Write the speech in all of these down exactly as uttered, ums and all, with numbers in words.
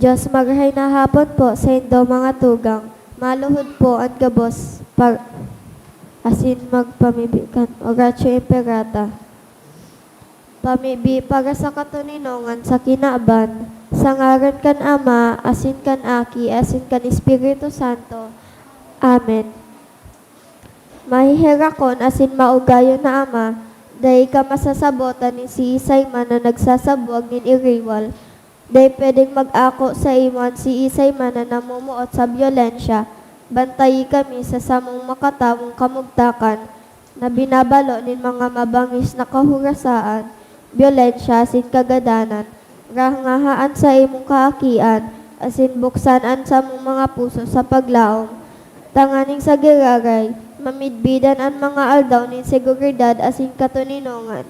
Diyos, marahay na hapon po saindo mga tugang. Maluhod po an gabos par-, asin magpamibi kan Oratio Imperata. Pamibi para sa katoninongan sa kinaban, sa ngaran kan Ama, asin kan Aki, asin kan Espiritu Santo. Amen. Maheherakon asin maugayon na ama, dai ka masasabotan nin siisay man na nagsasabwag nin iriwal. Dai pwedeng mag-ako saimo an siisay man na namomoot sa byolensya. Bantayi kami sa samong makatawong kamugtakan na binabalo nin mga mabangis na kahorasaan, byolensya asin kagadanan. Rangaha an saimong kaakian, asin buksan an samong mga puso sa paglaom, tanganing sa giraray, mamidbidan an mga aldaw nin seguridad asin katoninongan.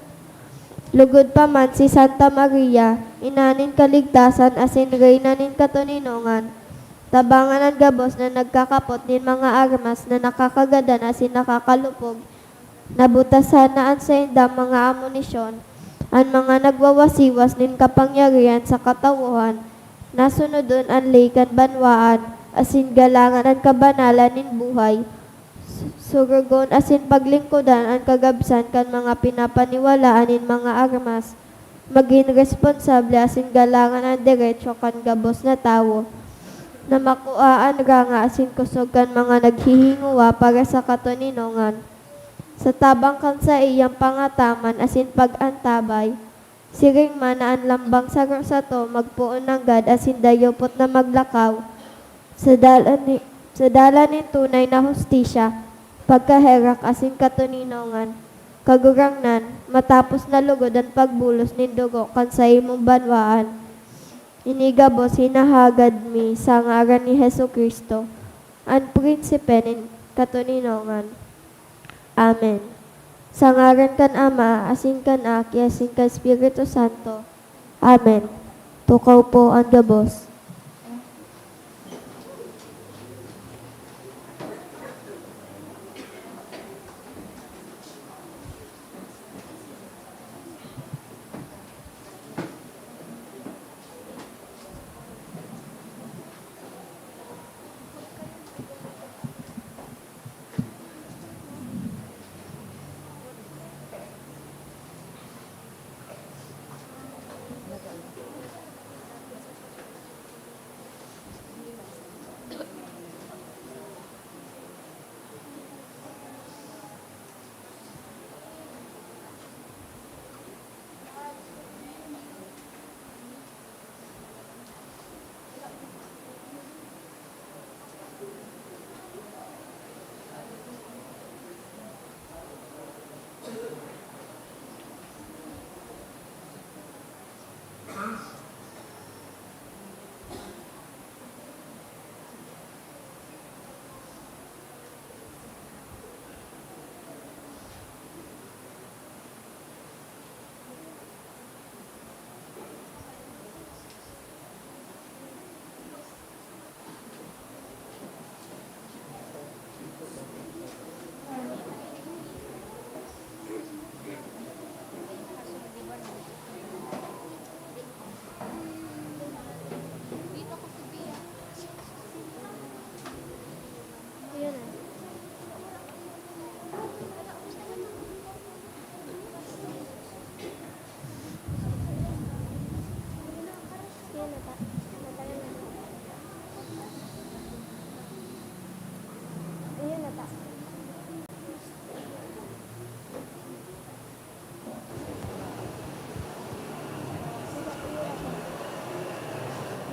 Lugod pa man si Santa Maria, Ina nin Kaligtasan asin Reyna nin Katoninongan, tabangan an gabos na nagkakapot nin mga armas na nakakagadan asin nakakalupog. Nabutasan na an saindang mga amunisyon, an mga nagwawasiwas nin kapangyarihan sa katawohan, nasunodon an ley kan banwaan, asin galangan an kabanalan nin buhay. Su-, surugon asin paglingkodan an kagabsan kan mga pinapaniwalaan nin mga armas. Magin responsable asin galangan an derecho kan gabos na tawo na makua an ranga asin kosog kan mga naghihingowa para sa katoninongan. Sa tabang kan saiyang pangataman asin pag-antabay, siring man na an lambang saro sato magpoon nanggad asin dayupot na maglakaw sa dalan ni, sa dalan nin tunay na hustisya, pagkaherak asin katoninongan. Kagurangnan, matapos na lugod an pagbulos nin dugo kan saimong banwaan, ini gabos hinahagad mi sa ngaran ni Jesu-Cristo, an Prinsipe nin katoninongan. Amen. Sa ngaran kan Ama, asin kan Aki, asin kan Espiritu Santo. Amen. Tukaw po an gabos.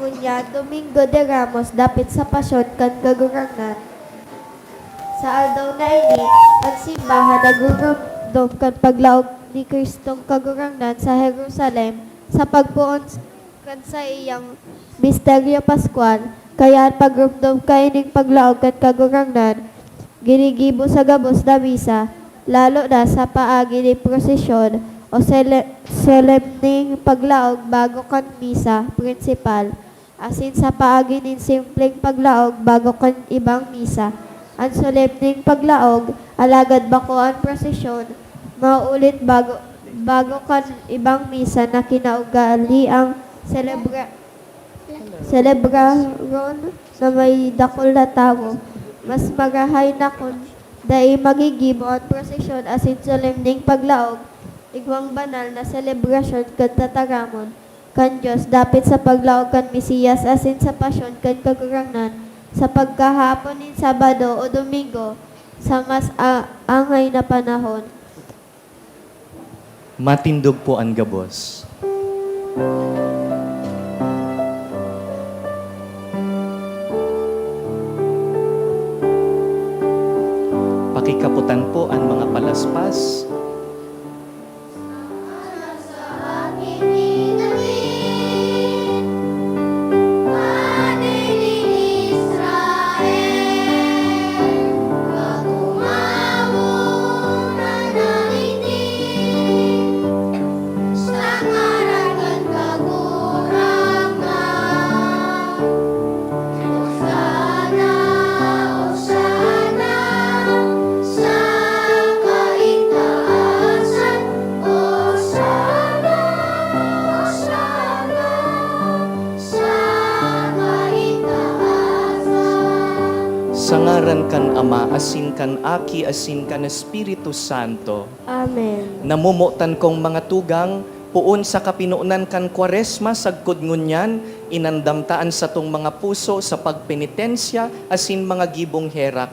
Ngunyan, Domingo de Ramos, dapit sa Pasyon kan Kagurangnan. Sa aldaw na ini, an simbahan nagruromdom kan paglaog ni Kristong Kagurangnan sa Jerusalem sa pagpoon kan saiyang misteryo paskwal. Kaya an pagromdom kaining paglaog kan Kagurangnan, ginigibo sa gabos na misa, lalo na sa paagi nin prosesyon o sele-, solemneng paglaog bago kan misa prinsipal, asin sa paagi nin simpleng paglaog bago kan ibang misa. An solemneng paglaog, alagad bako an prosesyon, maulit bago, bago kan ibang misa na kinaugaleang selebra-, Selebraron na may dakul na tawo. Mas marahay na kun dai magigibo an prosesyon asin solemneng paglaog, igwang banal na selebrasyon kan tataramon kan Dios dapit sa paglaog kan Mesiyas asin sa pasyon kan Kagurangnan sa pagkahapon nin Sabado o Domingo sa mas a-, angay na panahon. Matindog po an gabos. Pakikapotan po an mga palaspas. Hosana, Hosana sa kaitaasan, Hosana, Hosana sa kaitaasan. Sa ngaran kan Ama, asin kan Aki, asin kan Espiritu Santo. Amen. Namomotan kong mga tugang, poon sa kapinonan kan Kwaresma, sagkod ngunyan, inandam ta an satong mga puso sa pagpenitensya asin mga gibong herak.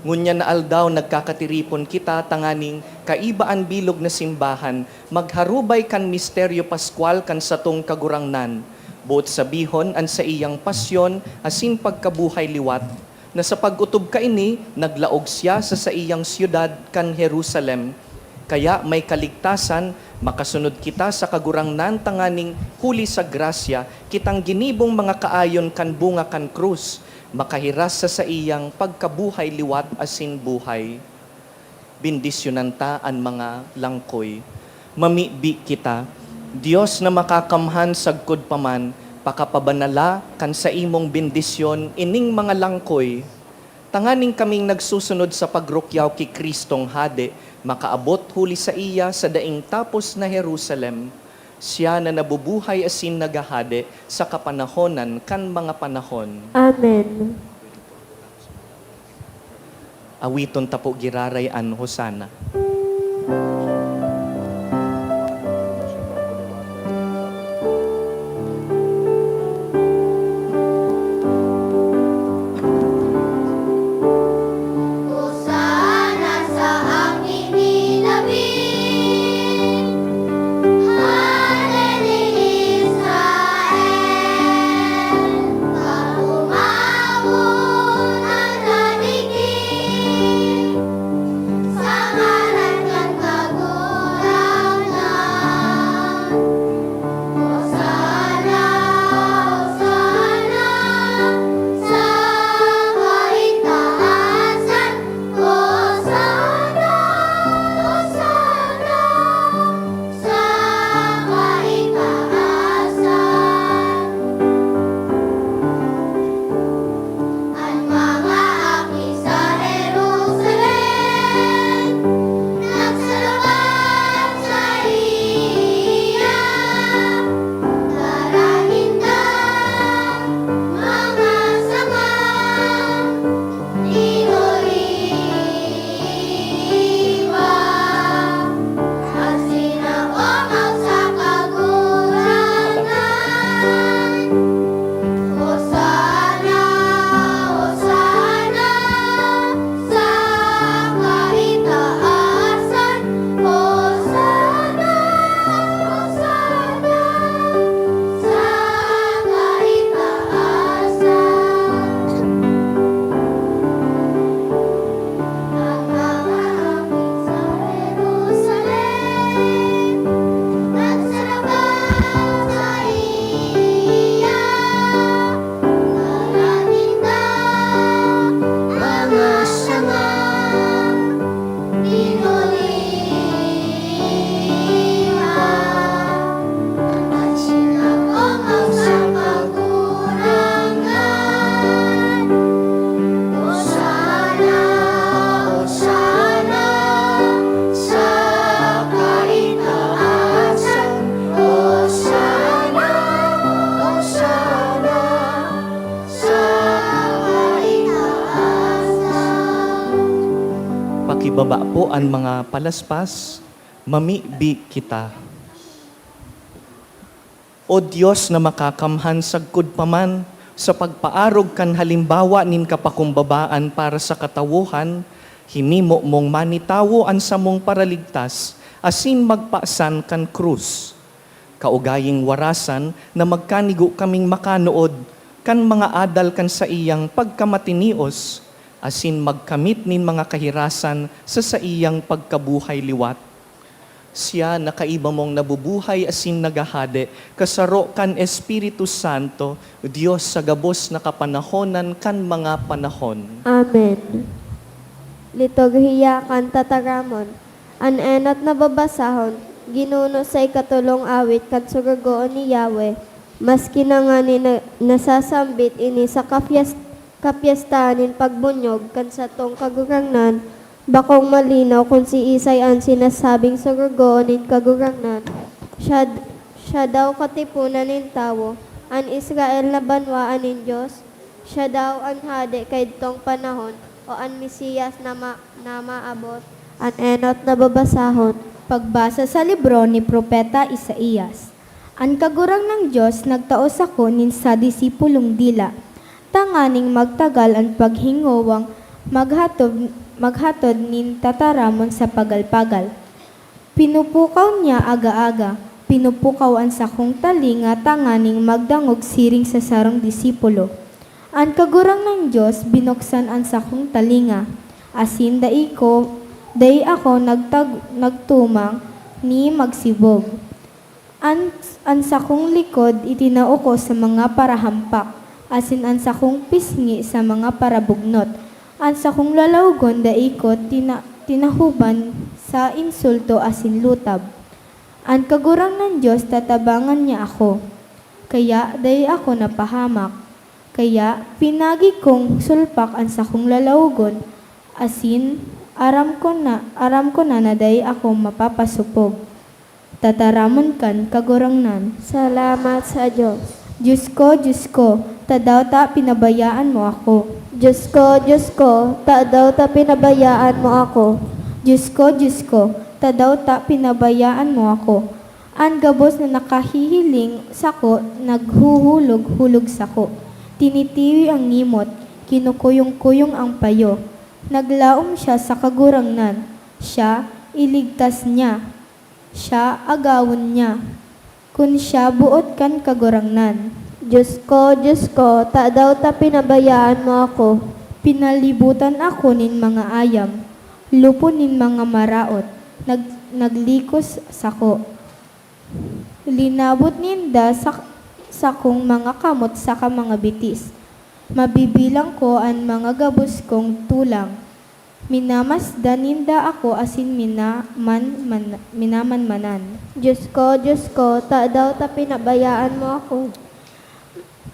Ngunyan na aldaw, nagkakatiripon kita tanganing kaiba an bilog na simbahan, magharubay kan misteryo paskwal kan satong Kagurangnan, boot sabihon, an saiyang pasyon asin pagkabuhay liwat, na sa pag-otob kaini, naglaog siya sa saiyang syudad kan Jerusalem. Kaya may kaligtasan, makasunod kita sa Kagurangnan tanganing huli sa grasya, kitang ginibong mga kaayon kan bunga kan krus, makahiras sa saiyang pagkabuhay liwat asin buhay. Bendisyonan ta an mga langkoy. Mamibi kita. Dios na makakamhan, sagkod pa man, pakapabanala kan saimong bendisyon ining mga langkoy, tanganing kaming nagsusunod sa pagrukyaw ki Cristong Hade, makaabot huli saiya sa daing tapos na Jerusalem, siya na nabubuhay asin naghahade sa kapanahonan kan mga panahon. Amen. Awiton ta po giraray an Hosana. Hosana sa aki ni David. Hale ni Israel. Pag umawon an kadigdi, sa ngaran kan Ba po an mga palaspas, mamibi kita. O Dios na makakamhan, sagkod pa man sa pagpaarog kan halimbawa nin kapakumbabaan para sa katawohan, hinimo mong manitawo an samong Paraligtas asin magpasan kan krus. Kaugaying warasan na magkanigo kaming makanood kan mga adal kan saiyang pagkamatinios asin magkamit nin mga kahirasan sa saiyang pagkabuhay liwat. Siya na kaiba mong nabubuhay asin naghahade, kasaro kan Espiritu Santo, Dios sa gabos na kapanahonan kan mga panahon. Amen. Liturhiya kan Tataramon. An enot na babasahon, ginuno sa ikatolong awit kan Sorogoon ni Yahweh. Maski na ngani na, nasasambit ini sa kapyas-, kapyestahan nin pagbunyog kan satong Kagurangnan, bakong malinaw kun siisay an sinasabing Sorogoon nin Kagurangnan. Siya, siya daw katiponan nin tawo, an Israel na banwaan nin Dios. Siya daw an hade kaidtong panahon, o an Mesiyas na ma-, na maabot. An enot na babasahon. Pagbasa sa libro ni Propeta Isaias. An Kagurangnan Dios nagtao sako nin sa disipulong dila, tanganing magtagal an paghingowang maghatod, maghatod nin tataramon sa pagal-pagal. Pinupukaw niya aga-aga, pinupukaw an sakong talinga tanganing magdangog siring sa sarong disipulo. An Kagurangnan Dios binuksan an sakong talinga, asin dai ko, dai ako nagtag-, nagtumang ni magsibog. An, an sakong likod itinao ko sa mga parahampak, asin an sakong pisngi sa mga parabugnot. An sakong lalawogon dai ko tina-, tinahoban sa insulto asin lutab. An Kagurangnan Dios tatabangan niya ako, kaya dai ako napahamak. Kaya pinagi kong sulpak an sakong lalawogon, asin aram ko na, aram ko na na dai ako mapapasopog. Tataramon kan Kagurangnan. Salamat sa Dios. Dios ko, Dios ko, tadaw ta pinabayaan mo ako? Dios ko, Dios ko, tadaw ta pinabayaan mo ako? Dios ko, Dios ko, tadaw ta pinabayaan mo ako? An gabos na nakahihiling sako naghuhulog-hulog sako. Tinitiwi an ngimot, kinukuyong-kuyong an payo. Naglaom siya sa Kagurangnan. Siya, iligtas niya. Siya, agawon niya. Kun siya boot kan Kagurangnan. Dios ko, Dios ko, tadaw ta pinabayaan mo ako? Pinalibotan ako nin mga ayam, lupon nin mga maraot, nag-, naglikos sako. Linabot ninda sa, sakong mga kamot saka mga bitis. Mabibilang ko an mga gabos kong tulang. Minamasdan ninda ako asin minaman-, man-, minamanmanan. Dios ko, Dios ko, tadaw ta pinabayaan mo ako?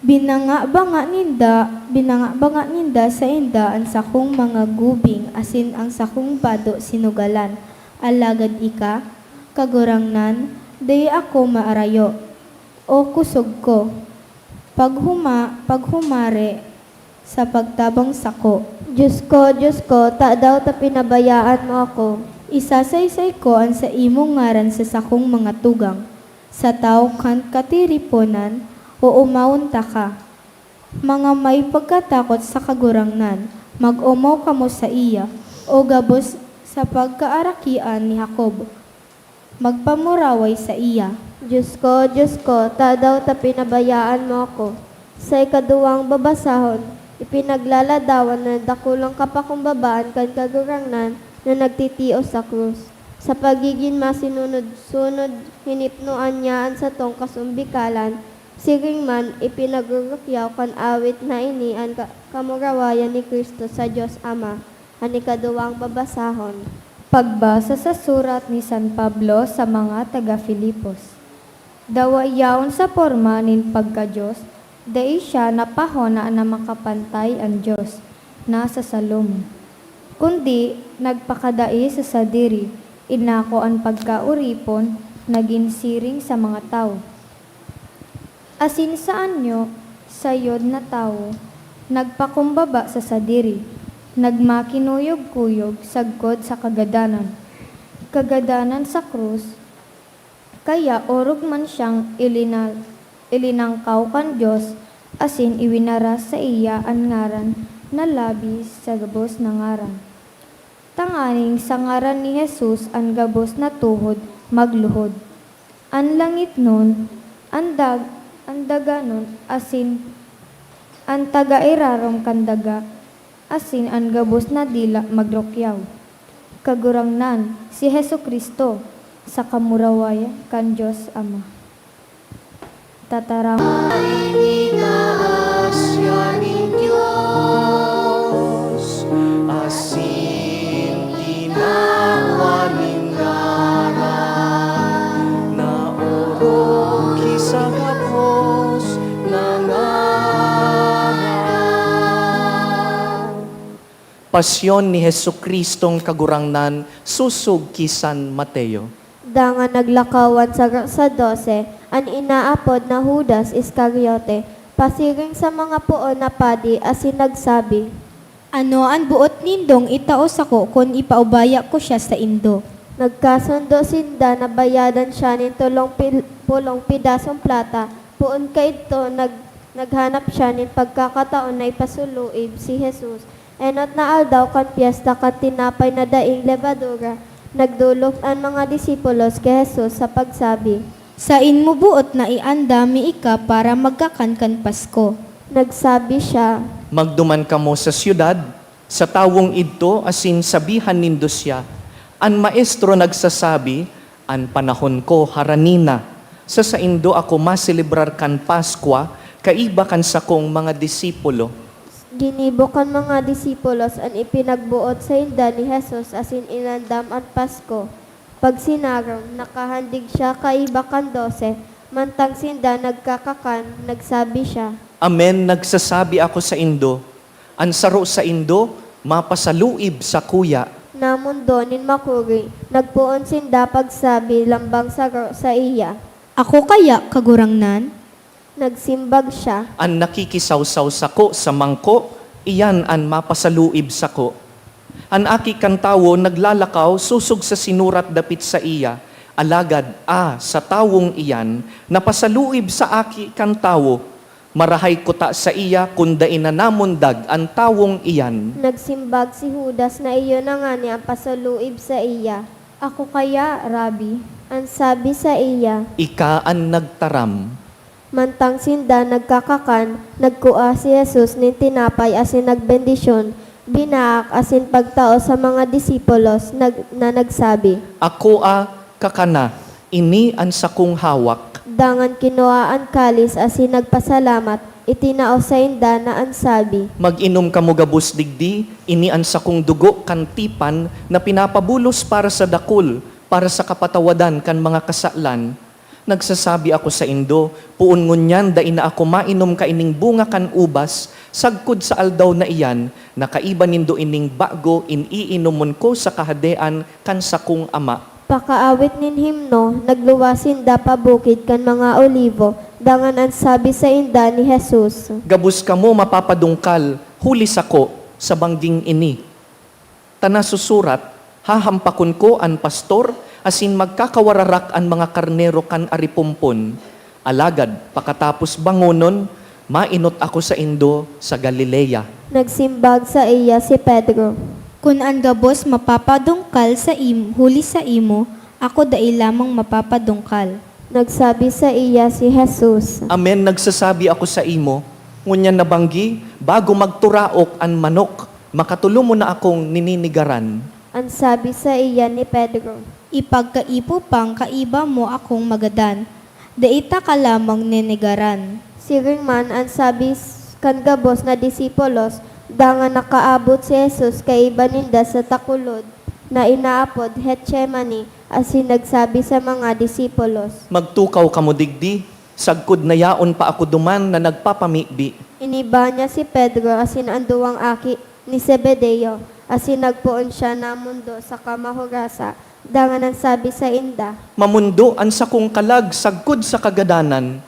Binanga-banga ninda, binanga-banga ninda sainda an sakong mga gubing asin an sakong bado sinugalan. Alagad ika, Kagurangnan, dai ako maarayo, o kusog ko. Paghuma-, paghumare sa pagtabang sako. Dios ko, Dios ko, tadaw ta pinabayaan mo ako? Isasaysay ko an saimong ngaran sa sakong mga tugang. Sa tawo kan katiriponan, oomawon taka. Mga may pagkatakot sa Kagurangnan, mag-omaw kamo saiya, o gabos sa pagkaarakian ni Jacob. Magpamuraway saiya. Dios ko, Dios ko, tadaw ta pinabayaan mo ako? Sa ikaduwang babasahon, ipinaglaladawan na dakulang kapakumbabaan kan Kagurangnan na nagtitios sa krus. Sa pagigin masinunod-sunod, hinipnoan niya an satong kasumbikalan. Siring man, ipinagrurukyaw kan awit na ini an ka-, kamurawayan ni Cristo sa Dios Ama. An ikaduwang babasahon. Pagbasa sa surat ni San Pablo sa mga taga-Filipos. Dawa yaon sa porma nin pagka-Dios, dai siya napahona na makapantay an Dios na sa salomo, kundi nagpakadai sa sadiri, inako an pagkaoripon, nagin siring sa mga tawo. Asin sa anyo, sayod na tawo, nagpakumbaba sa sadiri, Nagmakinuyog-kuyog sagkod sa kagadanan. Kagadanan sa krus, kaya orog man siyang ilinal-, ilinangkaw kan Dios asin iwinaras saiya an ngaran na labi sa gabos na ngaran, tanganing sa ngaran ni Jesus an gabos na tuhod magluhod. An langitnon, an dag-, an daganon asin an taga-irarom kan daga, asin an gabos na dila magrukyaw. Kagurangnan, si Jesu-Cristo, sa kamurawayan kan Dios Ama. Tataram. Itinaas siya nin Dios, asin tinawan nin ngaran na orog ki sa gabos na ngaran. Pasyon ni Jesu-Cristong Kagurangnan sosog ki San Mateo. Dangan naglakaw an saro sa dose, an inaapod na Judas Iscariote, pasiring sa mga poon na padi asin nagsabi, "Ano an boot nindong itao sako kun ipaubaya ko siya saindo?" Nagkasundo sinda na bayadan siya nin tolong pil-, pulong pidasong plata. Poon kaidto, nag-, naghanap siya nin pagkakataon na ipasuluib si Jesus. Enot na aldaw kan Pyesta kan Tinapay na Daing Lebadura, nagdolok an mga disipulos ki Jesus sa pagsabi, "Saen mo boot na iandam mi ika para magkakan kan Pasko?" Nagsabi siya, "Magduman kamo sa syudad, sa tawong idto, asin sabihan nindo siya, 'An Maestro nagsasabi, an panahon ko harani na. Sa saindo ako maselebrar kan Paskwa kaiba kan sakong mga disipulo.'" Ginibo kan mga disipulos an ipinagboot sainda ni Jesus asin inandam an Pasko. Pagsinarong, nakahandig siya kaiba kan dose. Mantang sinda nagkakakan, nagsabi siya, "Amen, nagsasabi ako saindo, an saro saindo mapasaluib sakuya." Namondo nin makuri, nagpoon sinda pagsabi lambang saro saiya, "Ako kaya, Kagurangnan?" Nagsimbag siya, "An nakikisawsaw sako sa mangko, iyan an mapasaluib sako. An Aki kan Tawo naglalakaw sosog sa sinurat dapit saiya, alagad, ah, sa tawong iyan, napasaluib sa Aki kan Tawo! Marahay kuta saiya kun dai na namundag an tawong iyan!" Nagsimbag si Judas na iyo na ngani an pasaluib saiya, "Ako kaya, Rabi?" An sabi saiya, "Ika an nagtaram." Mantang sinda nagkakakan, nagkua si Jesus nin tinapay asin nagbendisyon, binaak asin pagtao sa mga disipulos nag-, na nagsabi, "Akoa, kakana, ini an sakong hawak." Dangan kinua an kalis asin nagpasalamat, itinao sainda na an sabi, "Mag-inom kamo gabos digdi, ini an sakong dugo kan tipan na pinapabulos para sa dakul, para sa kapatawadan kan mga kasalan. Nagsasabi ako saindo, poon ngunyan dai na ako mainom kaining bunga kan ubas, sagkod sa aldaw na iyan, na kaiba nindo ining bago in iinomon ko sa Kahadean kan sakong Ama." Pakaawit nin himno, nagluwas sinda pa Bukid kan mga Olivo, dangan an sabi sainda ni Jesus, "Gabos kamo mapapadungkal huli sako sa bangging ini. Ta nasusurat, 'Hahampakon ko an pastor, asin magkakawararak an mga karnero kan aripompon.' Alagad pakatapos bangonon, maenot ako saindo sa Galilea." Nagsimbag saiya si Pedro, "Kun an gabos mapapadungkal saim-, huli saimo, ako dai lamang mapapadungkal." Nagsabi saiya si Jesus, "Amen, nagsasabi ako saimo, ngunyan na banggi, bago magturaok an manok, makatolom mo na akong nininigaran." An sabi saiya ni Pedro, "Ipagkaipo pang kaiba mo akong magadan, dai ta ka lamang ninigaran." Siring man an sabi s-, kan gabos na disipulos, dangan nakaabot si Jesus kaiba ninda sa takulod na inaapod Getsemani, asin nagsabi sa mga disipulos, "Magtukaw kamo digdi, sagkod na yaon pa ako duman na nagpapamibi." Iniba niya si Pedro asin an duwang aki ni Zebedeo, asin nagpoon siya namondo saka mahurasa, dangan nagsabi sainda, "Mamondo an sakong kalag sagkod sa kagadanan.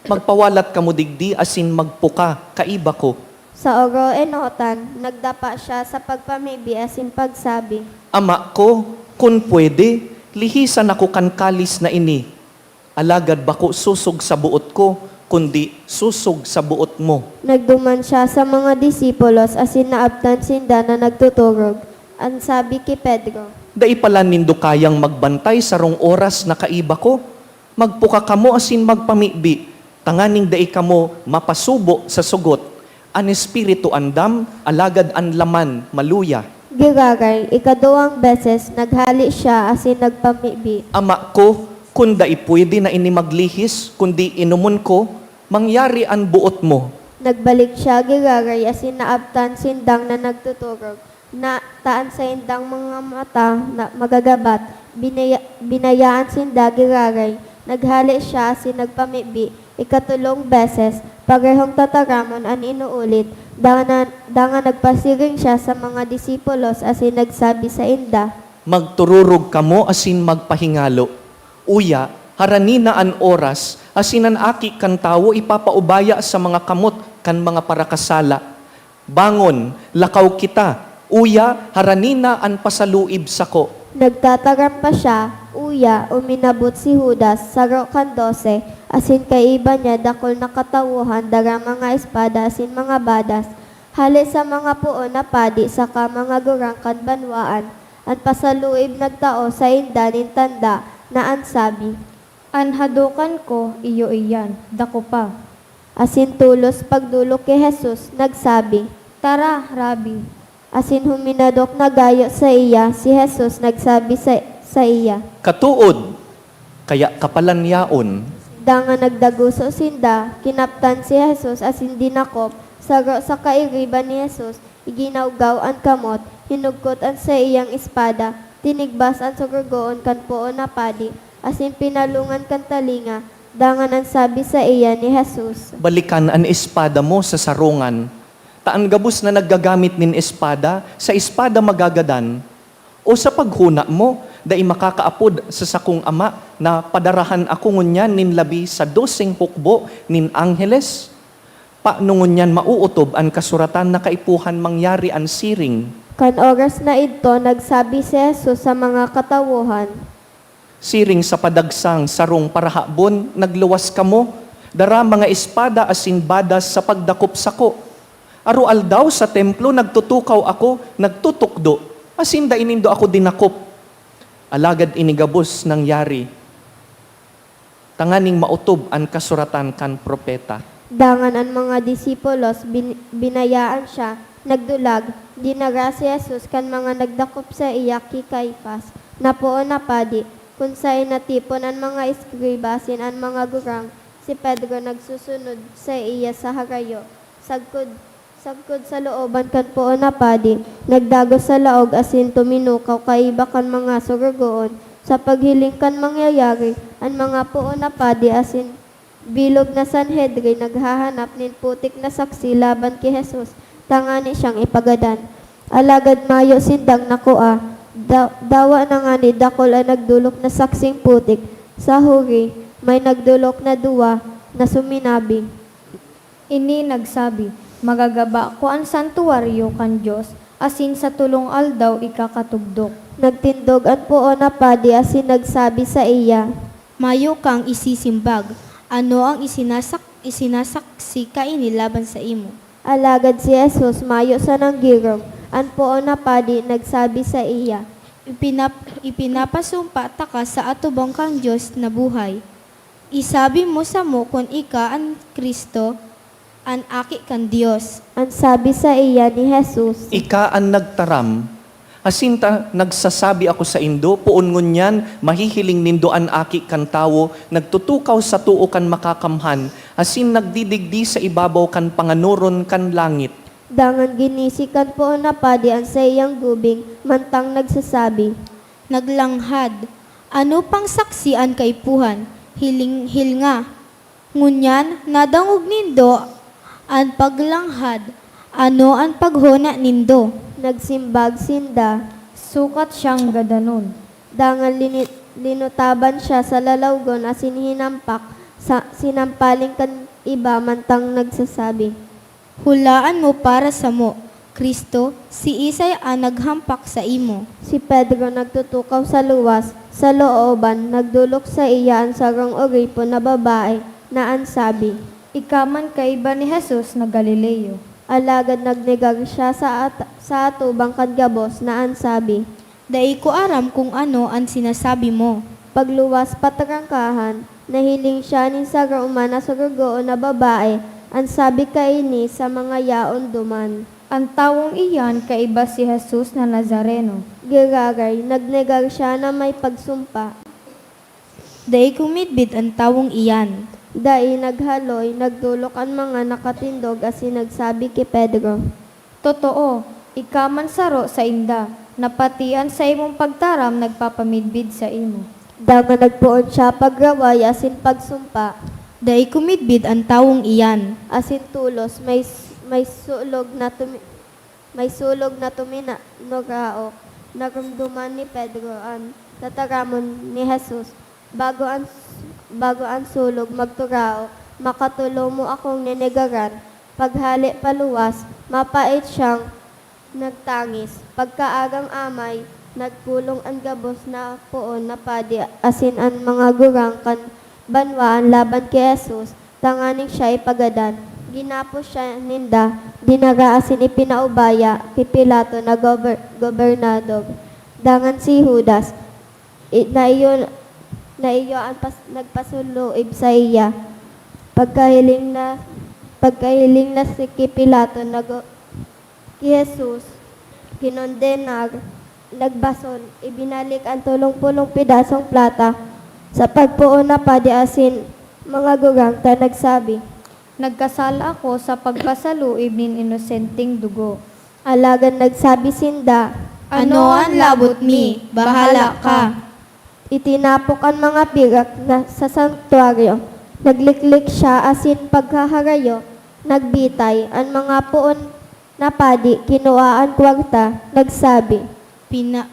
Magpawalat kamo digdi asin magpuka kaiba ko." Sa oro enotan, nagdapa siya sa pagpamibi asin pagsabi, "Ama ko, kun pwede, lihisan ako kan kalis na ini. Alagad bako sosog sa boot ko, kundi sosog sa boot mo." Nagduman siya sa mga disipulos asin naabtan sinda na nagtuturog. An sabi ki Pedro, "Dai pala nindo kayang magbantay sarong oras na kaiba ko? Magpuka kamo asin magpamibi, tanganing dai kamo mapasubo sa sugot. An espiritu andam, alagad an laman maluya." Giraray, ikaduwang beses, naghale siya asin nagpamibi, "Ama ko, kun dai pwede na ini maglihis, kundi inomon ko, mangyari an boot mo." Nagbalik siya giraray asin naabtan sindang na nagtuturog, na ta an saindang mga mata na magagabat. Binaya-, binayaan sinda giraray. Naghale siya asin nagpamibi ikatolong beses, parehong tataramon an inuulit. Dangan, dangan nagpasiring siya sa mga disipulos asin nagsabi sainda, "Magtururog kamo asin magpahingalo. Uya, harani na an oras asin an Aki kan Tawo ipapaubaya sa mga kamot kan mga parakasala. Bangon, lakaw kita, uya, harani na an pasaluib sako." Nagtataram pa siya, uya, uminabot si Judas, saro kan dose, asin kaiba niya dakul na katawohan, dara mga espada asin mga badas, hale sa mga poon na padi saka mga gurang kan banwaan. An pasaluib nagtao sainda nin tanda na an sabi, "An hadokan ko, iyo iyan, dako pa." Asin tolos pagdolok ki Jesus, nagsabi, "Tara, Rabi." Asin huminadok na gayo saiya, si Jesus nagsabi sa, saiya, "Katood, kaya ka palan yaon." Dangan nagdaguso sinda, kinaptan si Jesus asin dinakop, saro sa kairiba ni Jesus, iginawgaw an kamot, hinugkot an saiyang espada, tinigbas an sorogoon kan poon na padi, asin pinalungan kan talinga, dangan an sabi saiya ni Jesus, "Balikan an espada mo sa sarungan, ta an gabos na naggagamit nin espada, sa espada magagadan. O sa paghona mo, dai makakaapod sa sakong Ama na padarahan ako ngunyan nin labi sa doseng hukbo nin angheles? Paano ngunyan maootob an kasuratan na kaipuhan mangyari an siring?" Kan oras na idto, nagsabi si Jesus sa mga katawohan, Siring sa padagsang sarong parahabon, nagluwas kamo, dara mga espada asin badas sa pagdakop sako. Aroaldaw sa templo nagtutukaw ako, nagtutukdo, asin dai nindo ako dinakop. Alagad ini gabos nangyari tanganing maotob an kasuratan kan propeta. Dangan an mga disipulos, bin-, binayaan siya, nagdulag. Dinara si Jesus kan mga nagdakop saiya ki Caifas, na poon na padi. Kun saen natipon an mga eskriba asin an mga gurang, si Pedro nagsusunod saiya sa harayo. Sagkod, sagkod sa looban kan poon na padi, nagdagos sa laog asin tuminukaw kaiba kan mga sorogoon. Sa paghiling kan mangyayari, an mga poon na padi asin bilog na Sanhedrin naghahanap nin putik na saksi laban ki Jesus tangani siyang ipagadan. Alagad mayo sindang nakua. Da-, dawa na ngani dakul an nagdolok na saksing putik. Sa huri, may nagdolok na duwa na suminabi, Ini nagsabi, "Magagaba ko an santuwaryo kan Dios, asin sa tolong aldaw ikakatugdok." Nagtindog an poon na padi asin nagsabi saiya, "Mayo kang isisimbag. Ano an isinasak-, isinasaksi kaini laban saimo?" Alagad si Jesus mayo sanang girong. An poon na padi nagsabi saiya, "Ipinap-, ipinapasumpa taka sa atubang kan Dios na buhay. Isabi mo samo kun ika an Cristo, an Aki kan Dios." An sabi saiya ni Jesus, "Ika an nagtaram. Asin ta nagsasabi ako saindo, poon ngunyan mahihiling nindo an Aki kan Tawo nagtutukaw sa too kan Makakamhan asin nagdidigdi sa ibabaw kan panganoron kan langit." Dangan ginisi kan poon na padi an saiyang gubing, mantang nagsasabi, "Naglanghad! Ano pang saksi an kaipuhan? Hiling-, hilnga! Ngunyan nadangog nindo an paglanghad. Ano an paghona nindo?" Nagsimbag sinda, "Sukat siyang gadanon." Dangan lini-, linutaban siya sa lalawgon asin hinampak sa sinampaling kan iba mantang nagsasabi, Hulaan mo para samo, Cristo, siisay an naghampak saimo? Si Pedro nagtutukaw sa luwas, sa looban, nagdolok saiya an sarong oripon na babae na an sabi, "Ika man kaiba ni Jesus na Galileo." Alagad nagnegar siya sa at-, sa atubang kan gabos na an sabi, "Dai ko aram kun ano an sinasabi mo." Pagluwas patrangkahan, nahiling siya nin saro man na sorogoon na babae an sabi kaini sa mga yaon duman, "An tawong iyan kaiba si Jesus na Nazareno." Giraray, nagnegar siya na may pagsumpa. "Dai ko midbid an tawong iyan." Dai naghaloy, nagdolok an mga nakatindog asin nagsabi ki Pedro, "Totoo, ika man saro sainda, na pati an saimong pagtaram nagpapamidbid saimo." Dangan nagpoon siya pagraway asin pagsumpa, "Dai ko midbid an tawong iyan." Asin tolos may s-, may sulog na tumi-, may sulog na tuminuraok. Naromdoman ni Pedro an tataramon ni Jesus. Bago an, bago an sulog magturaok, makatolo mo akong nenegaran. Paghale paluwas, mapait siyang nagtangis. Pagkaagang amay, nagpulong an gabos na poon na padi asin an mga gurang kan banwaan laban ki Jesus, tanganing siya ipagadan. Ginapos siya ninda, dinara asin ipinaubaya ki Pilato na gober-, gobernador. Dangan si Judas, i-, na iyo, na iyo an pas-, nagpasuluib saiya. Pagkahiling na, pagkahiling na si ki Pilato, nago-, ki Jesus, kinondenar, nagbasol, ibinalik an tolong pulong pedasong plata sa pagpoon na padi asin mga gurang ta nagsabi, "Nagkasala ako sa pagpasaluib nin inosenteng dugo." Alagad nagsabi sinda, "Ano an labot mi? Bahala ka!" Itinapok an mga pirak na sa santuaryo. Nagliklik siya asin paghaharayo, nagbitay. An mga poon na padi kinua an kwarta, nagsabi, "Pina-,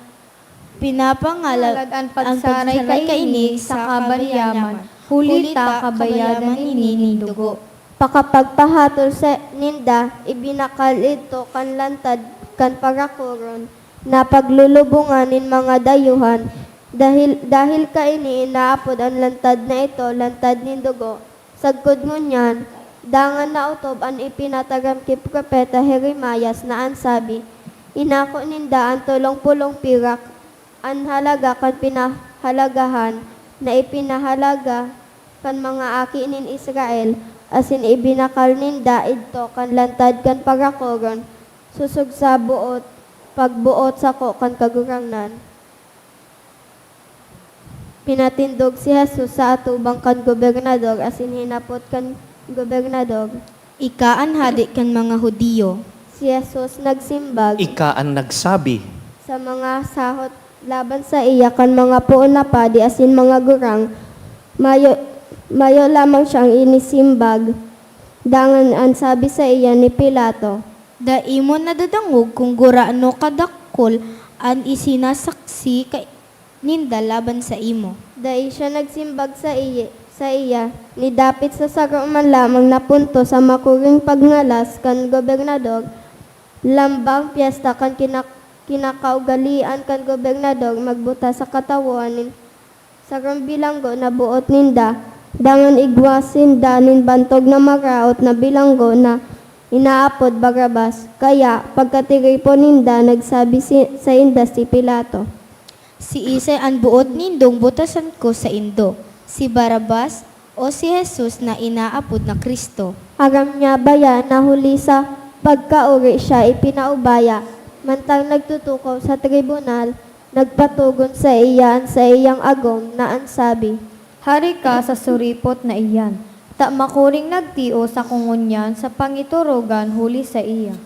pinapangalad an pagsaray kaini sa kabayaman, huli ta kabayadan ini nin dugo." Pakapagpahatol sa ninda, ibinakal idto kan lantad kan parakoron na paglulubongan nin mga dayuhan. Dahil, dahil kaini inaapod an lantad na ito, lantad nin dugo. Sagkod ngunyan, dangan naotob an ipinataram ki Propeta Jeremias na an sabi, "Inako ninda an tolong pulong pirak, an halaga kan pinahalagahan na ipinahalaga kan mga aki nin Israel, asin ibinakal ninda idto kan lantad kan parakoron, sosog sa boot, pagboot sako kan Kagurangnan." Pinatindog si Jesus sa atubang kan gobernador asin hinapot kan gobernador, "Ika an hade kan mga Judio?" Si Jesus nagsimbag, "Ika an nagsabi." Sa mga sahot laban saiya kan mga poon na padi asin mga gurang, mayo, mayo lamang siyang inisimbag. Dangan an sabi saiya ni Pilato, "Dai mo nadadangog kun gurano kadakul an isinasaksi ka-, ninda laban saimo?" Dai siya nagsimbag saiya, saiya ni dapit sa saro man lamang na punto sa makuring pagngalas kan gobernador. Lambang pyesta kan kina-, kinakaugalean kan gobernador magbuta sa katawohan nin sarong bilanggo na boot ninda, dangan igwa sinda nin bantog na maraot na bilanggo na inaapod Barrabas. Kaya, pagkatiripon ninda, nagsabi si, sainda si Pilato, "Siisay an boot nindong butasan ko saindo, si Barrabas o si Jesus na inaapod na Cristo?" Aram niya bayan na huli sa pagkaori siya ipinaubaya. Mantang nagtutukaw sa tribunal, nagpatogon saiya an saiyang agom na an sabi, "Hari ka sa suripot na iyan, ta makuring nagtios ako ngunyan sa pangiturugan huli saiya."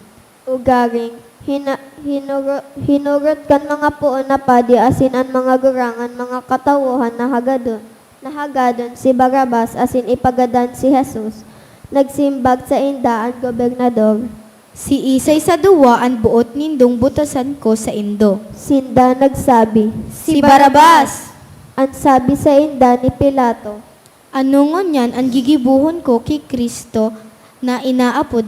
Ugaring hina-, hinuro-, hinurot kan mga poon na padi asin an mga gurang an mga katawohan na hagadon, na hagadon si Barrabas asin ipagadan si Jesus. Nagsimbag sainda an gobernador, "Siisay sa duwa an boot nindong butasan ko saindo?" Sinda nagsabi, "Si Barrabas!" An sabi sainda ni Pilato, "Ano ngunyan an gigibohon ko ki Cristo na inaapod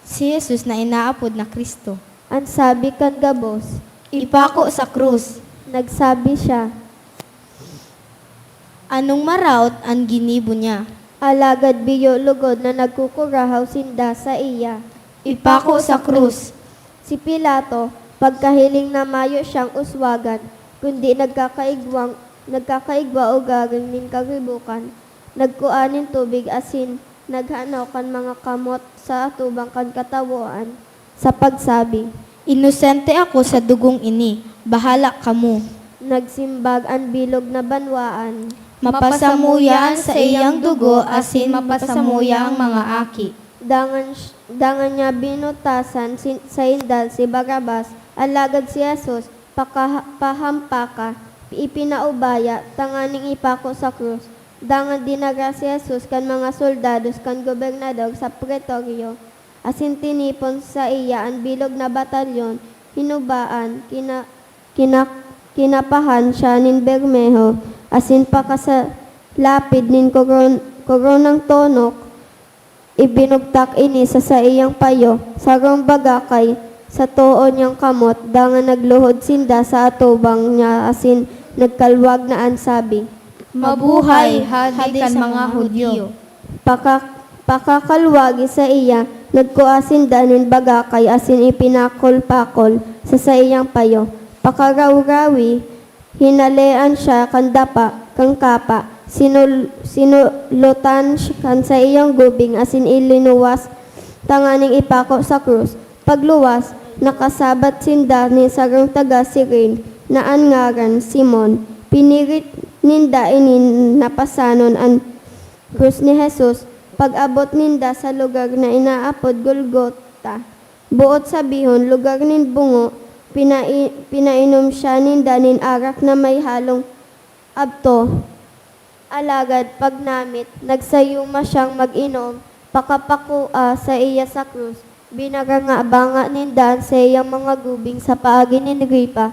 Si Jesus na inaapod na Cristo. An sabi kan gabos, "Ipako sa krus." Nagsabi siya, "Anong maraot an ginibo niya?" Alagad biyo lugod na nagkukurahaw sinda saiya. "Ipako sa krus." Si Pilato, pagkahiling na mayo siyang uswagan, kundi nagkakaigwang, nagkakaigwa ugaring nin kagribokan, nagkua nin tubig asin naghanaw kan mga kamot sa atubang kan katawoan, sa pagsabi, "Inosente ako sa dugong ini, bahala kamo." Nagsimbag an bilog na banwaan, "Mapasamuya an saiyang dugo asin mapasamuya an mga aki." Dangan, dangan niya binutasan sin-, sainda si Barrabas, alagad si Jesus, pakaha-, pahampaka, ipinaubaya tanganing ipako sa krus. Dangan dinara si Jesus kan mga soldados kan gobernador sa Pretorio, asin tinipon saiya an bilog na batalyon, hinubaan, kina-, kina-, kinapahan siya nin bermeho, asin pakasalapid nin koron-, koronang tonok, ibinugtak ini sa saiyang payo, sarong bagakay sa too niyang kamot, dangan nagluhod sinda sa atubang niya asin nagkalwag na an sabi, "Mabuhay, Hade kan mga Judio!" Paka-, pakakalwagi saiya, nagkua sinda nin bagakay asin ipinakol-pakol sa saiyang payo. Pakarawrawi, hinalean siya kan dapa, kan kapa, sinul-, sinulotan siya kan saiyang gubing asin ilinuwas tanganing ipako sa krus. Pagluwas, nakasabat sinda nin sarong taga Cirene na an ngaran Simon. Pinirit ninda ini na pasanon an krus ni Jesus. Pag-abot ninda sa lugar na inaapod Golgota, boot sabihon, lugar nin bungo, pinai-, pinainom siya ninda nin arak na may halong abto. Alagad pagnamit, nagsayuma siyang mag-inom, pakapakua saiya sa krus, binaranga-banga ninda an saiyang mga gubing sa paagi nin ripa.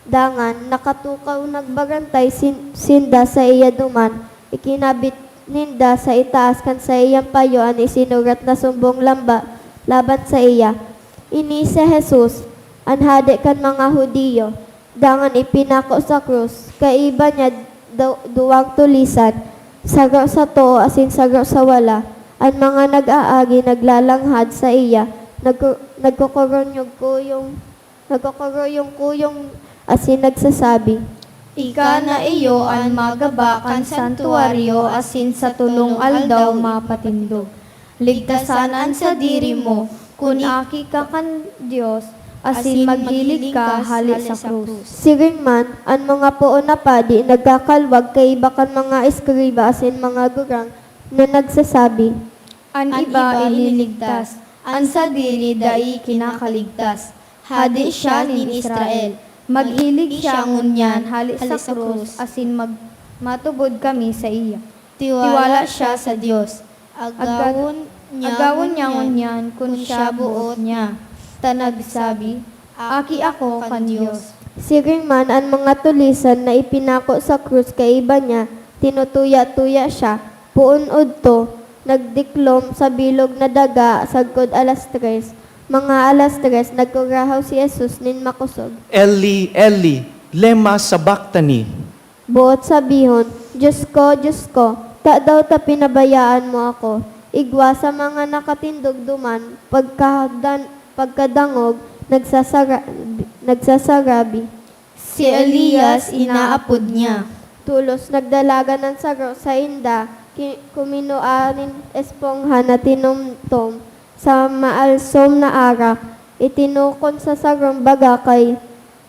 Dangan, nakatukaw nagbarantay sin-, sinda saiya duman, ikinabit ninda sa itaas kan saiyang payo an isinurat na sumbong lamba laban saiya, "Ini si Jesus, an Hade kan mga Judio." Dangan ipinako sa krus, kaiba niya du-, duwang tulisan, saro sa too asin saro sa wala. An mga nag-aagi naglalanghad saiya, nagku-, nagkukuruyong-kuyong, nagkukuruyong-kuyong asin nagsasabi, "Ika na iyo an magaba kan santuaryo asin sa tolong aldaw mapatindog. Ligtasan an sadiri mo, kun aki ka kan Dios, asin maghilig ka hale sa krus." Siring man, an mga poon na padi nagkakalwag kaiba kan mga eskriba asin mga gurang na nagsasabi, "An iba ililigtas, an sadiri dai kinakaligtas. Hade siya nin Israel. Maghilig siya ngunyan hale sa krus asin mag-, matubod kami saiya." Tiwala siya sa Dios. Agawon niya, agawon niya ngunyan kun siya boot niya, ta nagsabi, "Aki ako kan Dios." Siring man, an mga tulisan na ipinako sa krus kaiba niya, tinutuya-tuya siya. Poon odto, nagdiklom sa bilog na daga sagkod alas tres. Mga alas tres, nagkurahaw si Jesus nin makosog, "Eli, Eli, lema sabactani?" Boot sabihon, "Dios ko, Dios ko, tadaw ta pinabayaan mo ako?" Igwa sa mga nakatindog duman, pagkadan-, pagkadangog, nagsasara-, nagsasarabi, "Si Elias inaapod niya." Tolos nagdalagan an saro sainda, ki-, kuminua nin espongha na tinumtom sa maalsom na arak, itinukon sa sarong bagakay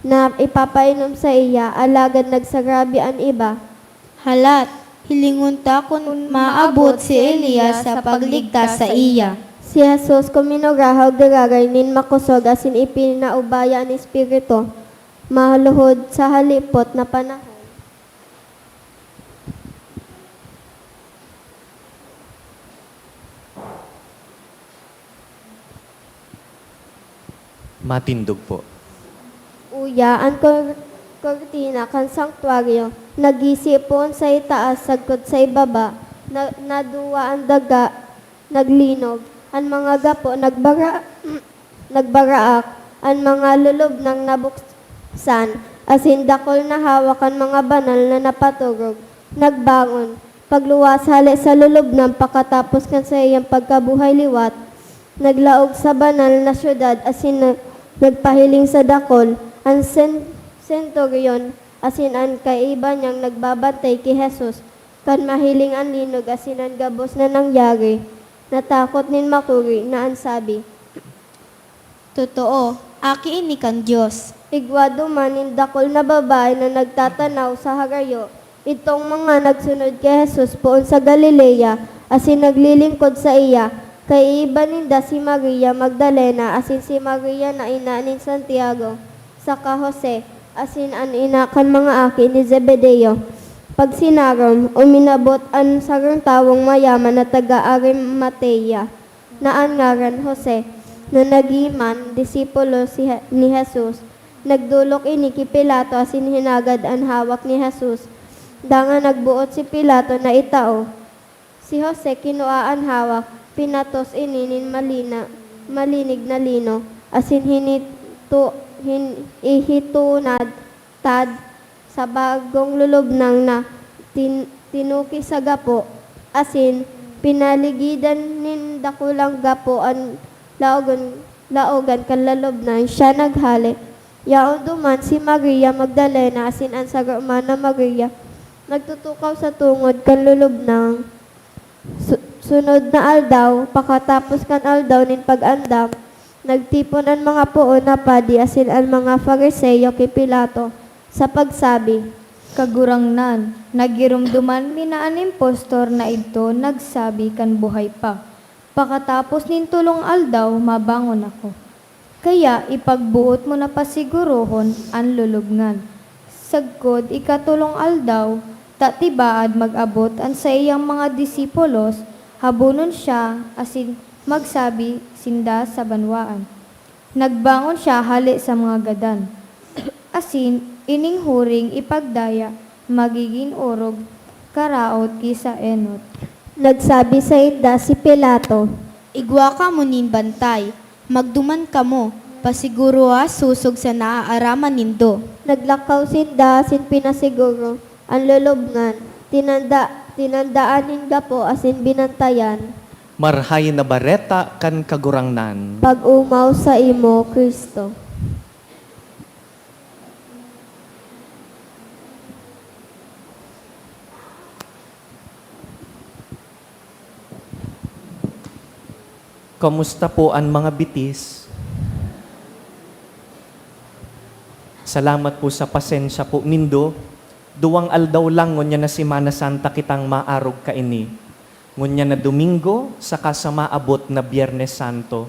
na ipapainom saiya, alagad nagsarabi an iba, "Halat, hilingon ta kun maabot si Elias sa pagligtas saiya." Si Jesus kuminurahaw giraray nin makosog asin ipinaubaya an espiritu, maluhod sa halipot na panahon. Matindog po. Uya, an kor-, kortina kan sangtuaryo nagisi poon sa itaas sagkod sa ibaba, na, naduwa an daga, naglinog, An mga gapo nagbara-, nagbaraak, an mga lulubnang nabuksan, asin dakul na hawak kan mga banal na napatorog, nagbangon. Pagluwas hale sa lulubnang pakatapos kan saiyang pagkabuhay liwat, naglaog sa banal na syudad asin na-, nagpahiling sa dakul, an sen-, senturyon asin an kaiba niyang nagbabantay ki Jesus. Kan mahiling an linog asin an gabos na nangyari, natakot nin makuri na an sabi, "Totoo, aki ini kan Dios." Igwa duman nin dakul na babae na nagtatanaw sa harayo. Idtong mga nagsunod ki Jesus poon sa Galilea asin naglilingkod saiya. Kaiba ninda si Maria Magdalena asin si Maria na ina nin Santiago saka Jose, asin an ina kan mga aki ni Zebedeo. Pag sinarom, uminabot an sarong tawong mayaman na taga Arimatea, na an ngaran Jose, na nagin man disipulo si Je-, ni Jesus. Nagdolok ini ki Pilato asin hinagad an hawak ni Jesus. Dangan nagboot si Pilato na itao. Si Jose kinua an hawak, pinatos ini nin malina-, malinig na lino, asin hinito-, hin-, ihitunad tad sa bagong lulubnang na tin-, tinuki sa gapo, asin pinaligidan nin dakulang gapo an laogon-, laogan kan lulubnang. Siya naghale. Yaon duman si Maria Magdalena asin an saro man na Maria, nagtutukaw sa tungod kan lulubnang. Su-, sunod na aldaw, pakatapos kan aldaw nin pag-andam, nagtipon an mga poon na padi asin an mga Fariseo ki Pilato, sa pagsabi, "Kagurangnan, nagiromdoman mi na an impostor na idto nagsabi kan buhay pa, 'Pakatapos nin tolong aldaw, mabangon ako.' Kaya ipagboot mo na pasigurohon an lulubngan." Sagkod ikatolong aldaw, ta tibaad mag-abot an saiyang mga disipulos, habonon siya asin magsabi sinda sa banwaan. Nagbangon siya hale sa mga gadan, asin ining huring ipagdaya magigin orog karaot ki sa enot. Nagsabi sainda si Pilato, "Igwa kamo nin bantay, magduman kamo, pasiguroha sosog sa naaaraman nindo." Naglakaw sinda asin pinasiguro an lulubngan, tinanda-, tinandaan nin gapo asin binantayan. Marahay na Bareta kan Kagurangnan. Pag-omaw saimo, Cristo. Kamusta po an mga bitis? Salamat po sa pasensya po nindo. Duwang aldaw lang ngunyan na Semana Santa kitang maarog kaini. Ngunyan na Domingo, saka sa maabot na Biyernes Santo.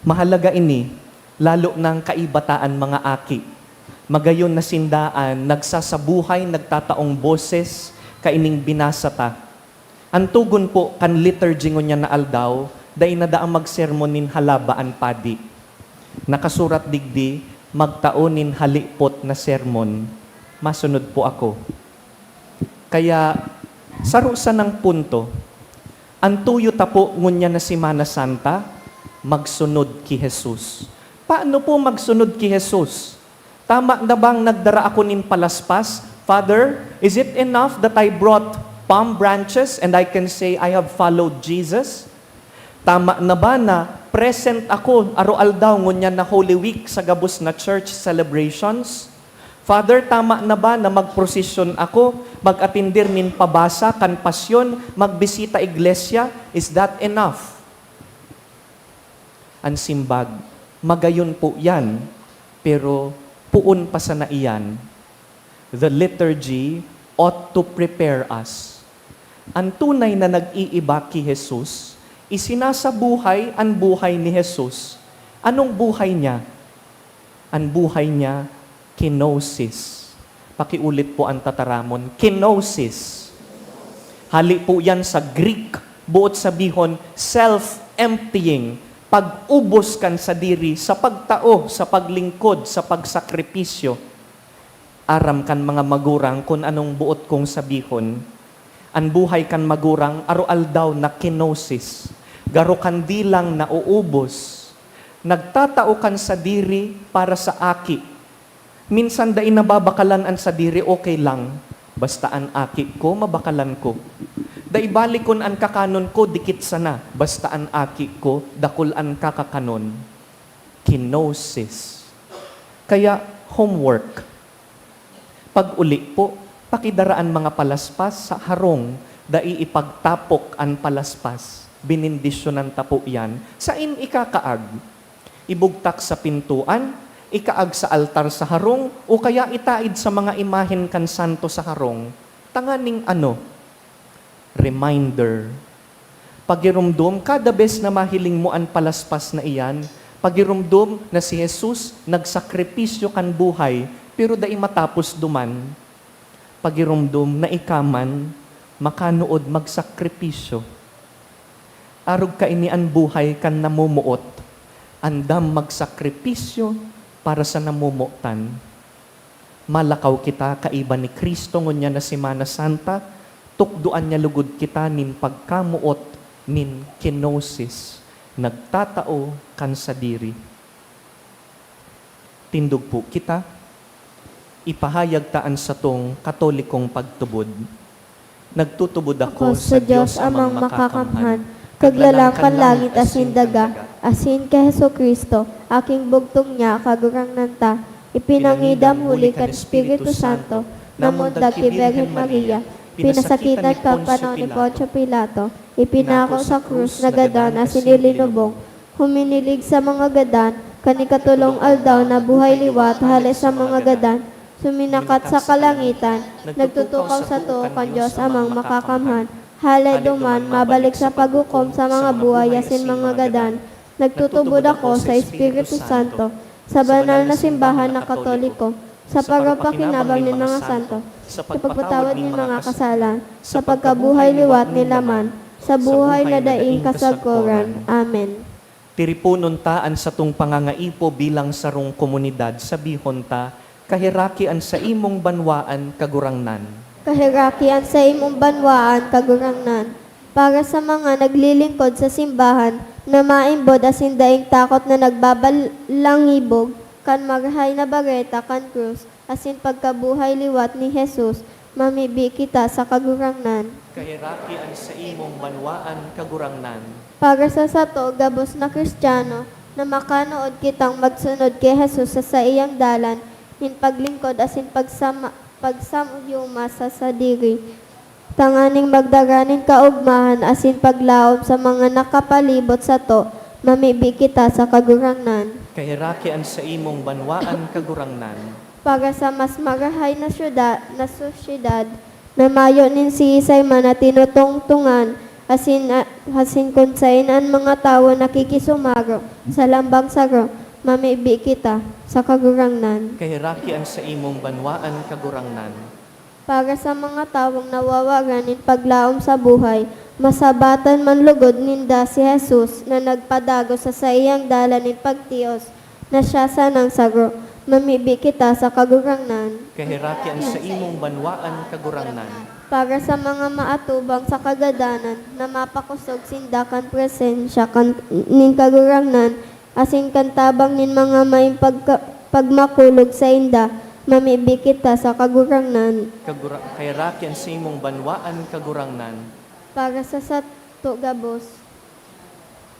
Mahalaga ini, lalo na an kaiba ta an mga aki. Magayon na sinda an nagsasabuhay, nagtataong boses kaining binasa ta. An togon po kan liturgy ngunyan na aldaw, dai na daa magsermon nin halaba an padi. Nakasurat digdi, "Magtao nin halipot na sermon." Masunod po ako. Kaya, saro sanang punto, an tuyo ta po ngunyan na Semana Santa, magsunod ki Jesus. Paano po magsunod ki Jesus? Tama na bang nagdara ako nin palaspas? Father, is it enough that I brought palm branches and I can say I have followed Jesus? Tama na ba na present ako aroaldaw ngunyan na Holy Week sa gabos na church celebrations? Father, tama na ba na magprosesyon ako, mag-atender nin pabasa kan Pasyon, magbisita iglesia? Is that enough? An simbag, magayon po yan, pero poon pa sana iyan. The liturgy ought to prepare us. An tunay na nag-iiba ki Jesus, isinasabuhay an buhay ni Jesus. Anong buhay niya? An buhay niya, kenosis. Pakiulit po an tataramon, kenosis. Hali po yan sa Greek, boot sabihon, self-emptying, pag-ubos kan sadiri sa pagtao, sa paglingkod, sa pagsakripisyo. Aram kan mga magurang kun anong boot kong sabihon. An buhay kan magurang aroaldaw na kenosis. Garo kan dilang nauubos. Nagtatao kan sadiri para sa aki. Minsan dai nababakalan an sadiri, okay lang, basta an aki ko, mabakalan ko. Dai bale kun an kakanon ko dikit sana, basta an aki ko, dakul an kakakanon. Kenosis. Kaya, homework. Pag-uli po, pakidara an mga palaspas sa harong, dai ipagtapok an palaspas. Benendisyonan ta po iyan. Sain ikakaag? Ibugtak sa pintuan, ikaag sa altar sa harong, o kaya itaid sa mga imahen kan santo sa harong. Tanganing ano? Reminder. Pagiromdom, kada bes na mahiling mo an palaspas na iyan, pagiromdom na si Jesus nagsakripisyo kan buhay, pero dai matapos duman. Pagiromdom na ika man makanood magsakripisyo. Arog kaini an buhay kan namomoot, andam magsakripisyo para sa namomotan. Malakaw kita kaiba ni Cristo ngunyan na Semana Santa, tukdoan niya lugod kita nin pagkamoot nin kenosis, nagtatao kan sadiri. Tindog po kita, ipahayag ta an satong Katolikong pagtubod. Nagtutubod ako sa Dios Amang Makakamhan, Kaglalang kan langit asin daga, asin ki Jesu-Cristo, Aking bugtong niya, Kagurangnan ta, ipinangidam huli kan Espiritu Santo, namundag ki Birhen Maria, pinasakitan kan panahon ni Poncio Pilato, ipinako sa krus, nagadan asin ilinubong, huminilig sa mga gadan, kan ikatolong aldaw nabuhay liwat hale sa mga gadan, suminakat sa kalangitan, nagtutukaw sa too kan Dios Amang Makakamhan, hale duman mabalik sa paghukom sa mga buhay asin mga gadan. Nagtutubod ako sa Espiritu Santo, sa banal na simbahan na Katoliko, sa pagpapakinabang nin mga santo, sa pagpatawad nin mga kasalan, sa pagkabuhay liwat nila man, sa buhay na daing kasagkoran. Amen. Tiriponon ta an satong pangangaipo bilang sarong komunidad, sabihon ta, "Kaheraki an saimong banwaan, Kagurangnan." Kaheraki an saimong banwaan, Kagurangnan. Para sa mga naglilingkod sa simbahan na maimbod asin daing takot na nagbabalangibog kan Marahay na Bareta kan krus asin pagkabuhay liwat ni Jesus, mamibi kita sa Kagurangnan. Kaheraki an saimong banwaan, Kagurangnan. Para sa sato gabos na Kristiyano, na makanood kitang magsunod ki Jesus sa saiyang dalan nin paglingkod asin pagsama-, pagsamyuma sa sadiri, tanganing magdara nin kaogmahan asin paglaom sa mga nakapalibot sato, mamibi kita sa Kagurangnan. Kaheraki an saimong banwaan, Kagurangnan. Para sa mas marahay na syuda-, na sosyedad, na mayo nin siisay man na tinutungtungan, asin, a-, asin kun saen an mga tawo nakikisumaro sa lambang saro, mamibi kita sa Kagurangnan. Kaheraki an saimong banwaan, Kagurangnan. Para sa mga tawong nawawaran nin paglaom sa buhay, masabatan man lugod ninda si Jesus na nagpadagos sa saiyang dalan nin pagtios, na siya sanang saro, mamibi kita sa Kagurangnan. Kaheraki an saimong banwaan, Kagurangnan. Para sa mga maatubang sa kagadanan, na mapakosog sinda kan presensya kan, nin Kagurangnan, asin kan tabang nin mga maing pagka-, pagmakulog sainda, mamibi kita sa Kagurangnan. Kagura-, kaheraki an saimong banwaan, Kagurangnan. Para sa sato gabos,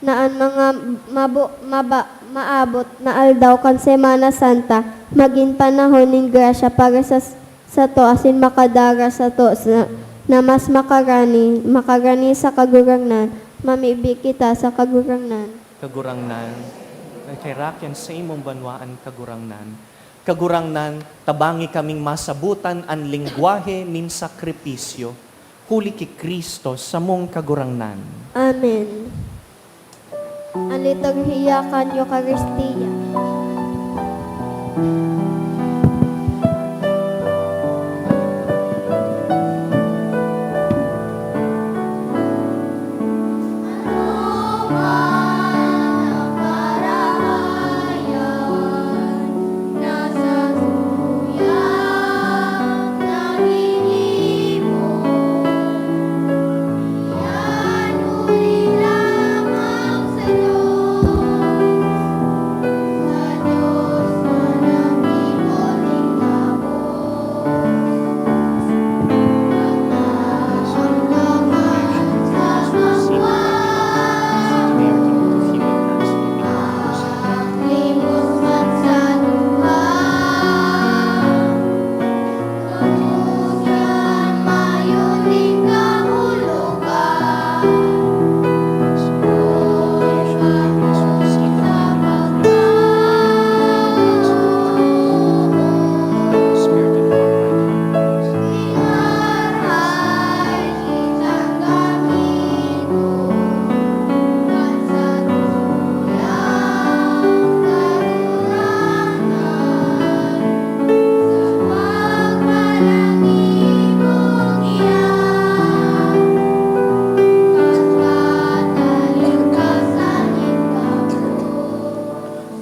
na an mga mabo-, maba-, maabot na aldaw kan Semana Santa magin panahon nin grasya para sa s-, sato asin makadara sato sa, na mas makarani, makarani sa Kagurangnan, mamibi kita sa Kagurangnan. Kagurangnan, kaheraki an saimong banwaan, Kagurangnan. Kagurangnan, tabangi kaming masabotan an lengwahe nin sakripisyo, huli ki Cristo, samong Kagurangnan. Amen. An liturhiya kan Eukaristia.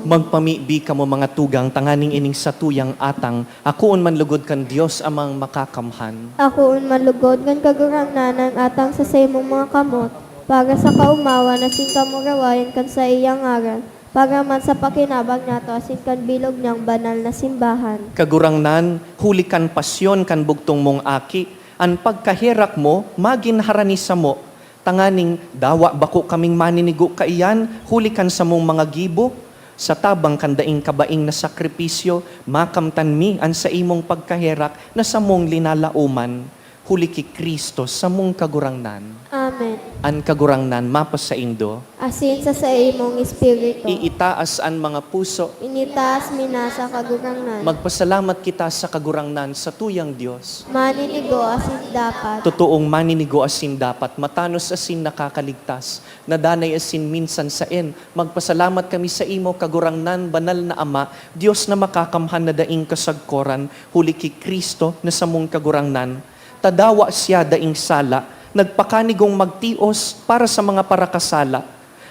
Magpamibi kamo, mga tugang, tanganing ining satuyang atang akoon man lugod kan Dios Amang Makakamhan. Akoon man lugod kan Kagurangnan an atang sa saimong mga kamot, para sa kaomawan asin kamurawayan kan saiyang ngaran, para man sa pakinabang nato asin kan bilog niyang banal na simbahan. Kagurangnan, huli kan pasyon kan bugtong mong Aki, an pagkaherak mo magin harani samo, tanganing dawa bako kaming maninigo kaiyan huli kan samong mga gibo, sa tabang kan daing kabaing na sakripisyo, makamtan mi an saimong pagkaherak na samong linalaoman. Huli ki Cristo, samong Kagurangnan. Amen. An Kagurangnan mapasaindo. Asin sa saimong espiritu. Iitaas an mga puso. Initaas mi na sa Kagurangnan. Magpasalamat kita sa Kagurangnan, satuyang Dios. Maninigo asin dapat. Totoong maninigo asin dapat, matanos asin nakakaligtas, na danay asin minsan saen. Magpasalamat kami saimo, Kagurangnan, Banal na Ama, Dios na Makakamhan na daing kasagkoran, huli ki Cristo na samong Kagurangnan. Ta dawa siya daing sala, nagpakanigong magtios para sa mga parakasala,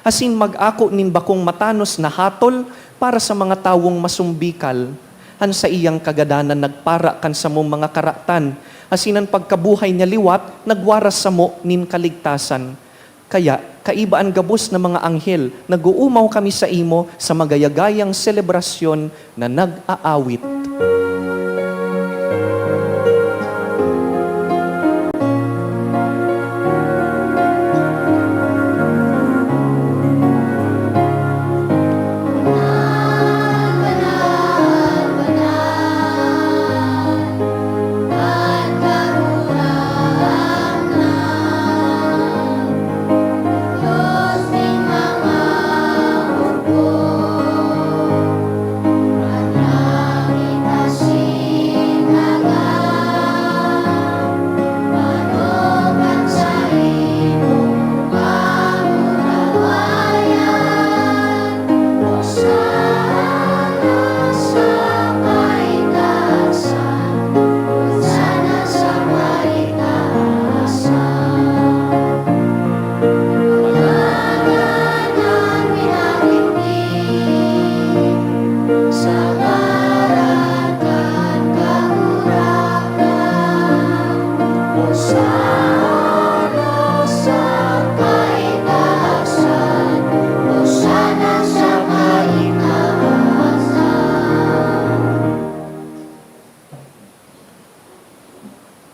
asin mag-ako nin bakong matanos na hatol para sa mga tawong masumbikal. An saiyang kagadanan nagpara kan samong mga karatan, asin an pagkabuhay niya liwat nagwaras samo nin kaligtasan. Kaya, kaiba an gabos na mga anghel, nag-oomaw kami saimo sa magayagayang selebrasyon na nag-aawit.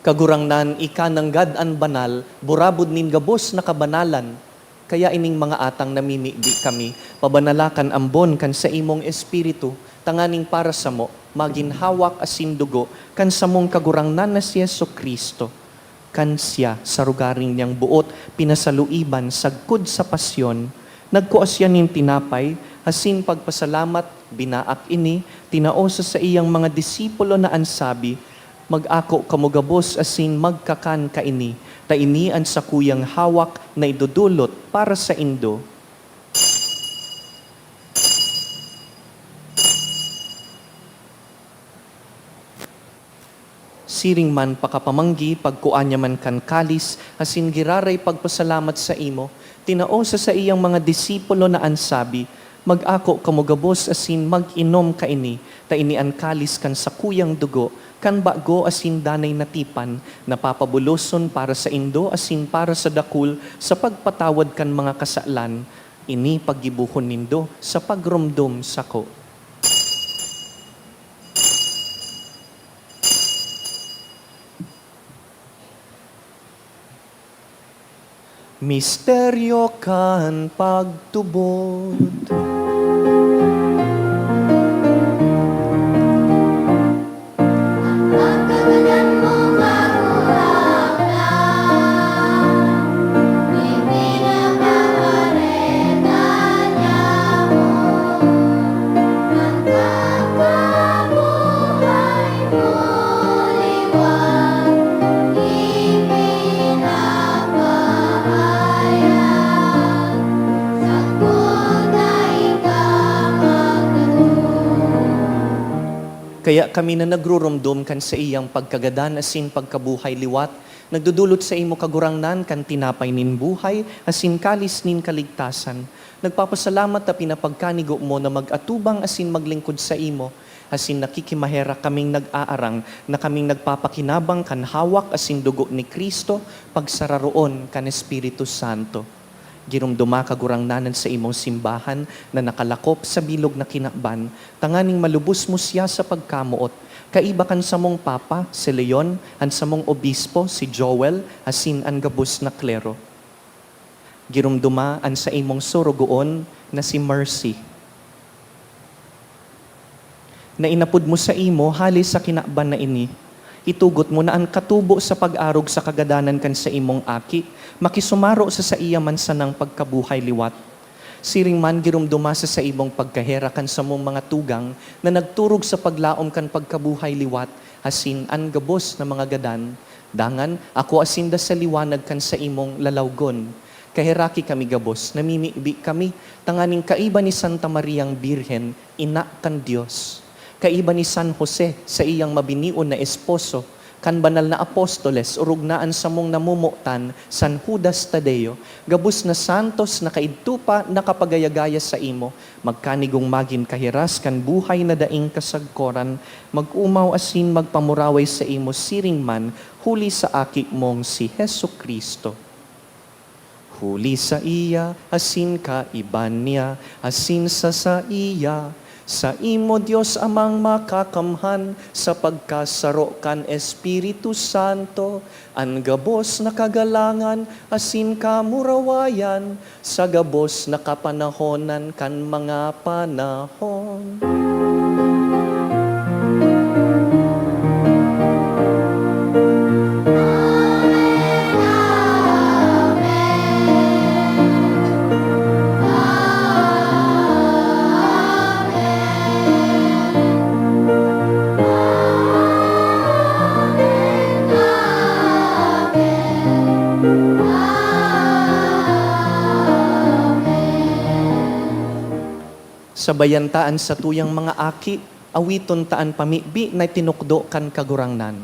Kagurangnan, ika nanggad an banal, burabod nin gabos na kabanalan. Kaya ining mga atang namimibi kami, pabanala kan ambon kan saimong Espiritu, tanganing para samo, magin hawak asin dugo kan samong Kagurangnan na si Jesu-Cristo. Kan siya, sa rogaring niyang boot, pinasaluiban sagkod sa pasyon, nagkua siya nin tinapay, asin pagpasalamat, binaak ini, tinao sa saiyang mga disipulo na an sabi, "Mag-ako kamo gabos asin magkakan kaini, ta ini an sakuyang hawak na idodolot para saindo." Siring man pakapamanggi, pagkua niya man kan kalis, asin giraray pagpasalamat saimo, tinao sa saiyang mga disipulo na an sabi, "Mag-ako kamo gabos asin mag-inom kaini, ta ini an kalis kan sakuyang dugo, kan bago asin danay na tipan, na papabuloson para saindo asin para sa dakul sa pagpatawad kan mga kasalan. Ini paggibohon nindo sa pagromdom sako." Misteryo kan pagtubod. Ang kagadan mo, Kagurangnan, ipinapapareta niamo an pagkabuhay mo liwat, ipinapahayag, sagkod na ika magdadul. Kaya kami na nagruromdom kan saiyang pagkagadan asin pagkabuhay liwat, Nagdodolot saimo, Kagurangnan, kan tinapay nin buhay asin kalis nin kaligtasan. Nagpapasalamat ta pinapagkanigo mo na mag-atubang asin maglingkod saimo, asin nakikimaherak kaming nag-aarang na kaming nagpapakinabang kan hawak asin dugo ni Cristo, pagsararoon kan Espiritu Santo. Giromdoma, Kagurangnan, an saimong simbahan na nakalakop sa bilog na kinaban, tanganing malubos mo siya sa pagkamoot, kaiba kan samong Papa, si Leon, an samong Obispo, si Joel, asin an gabos na klero. Giromdoma an saimong sorogoon na si Mercy, na inapod mo saimo hale sa kinaban na ini. Itugot mo na an katubo sa pag-arog sa kagadanan kan saimong Aki makisumaro sa saiya man sanang pagkabuhay liwat. Siring man, giromdoma sa saimong pagkaherak kan samong mga tugang na nagturog sa paglaom kan pagkabuhay liwat asin an gabos na mga gadan. Dangan, akoa sinda sa liwanag kan saimong lalawgon. Kaheraki kami gabos, namimibi kami tanganing kaiba ni Santa Mariang Birhen, Ina kan Dios, kaiba ni San Jose, saiyang mabinion na esposo, kan banal na apostoles, orog na an samong namomotan, San Judas Tadeo, gabos na santos na kaidto pa nakapagaya-gaya saimo, magkanigong magin kahiras kan buhay na daing kasagkoran, mag-omaw asin magpamuraway saimo siring man huli sa Aki mong si Jesu-Cristo. Huli saiya, asin kaiba niya, asin sa saiya, saimo, Dios Amang Makakamhan, sa pagkasaro kan Espiritu Santo, an gabos na kagalangan asin kamurawayan sa gabos na kapanahonan kan mga panahon. Sabayan ta an satuyang mga aki, awiton ta an pamibi na itinukdo kan Kagurangnan.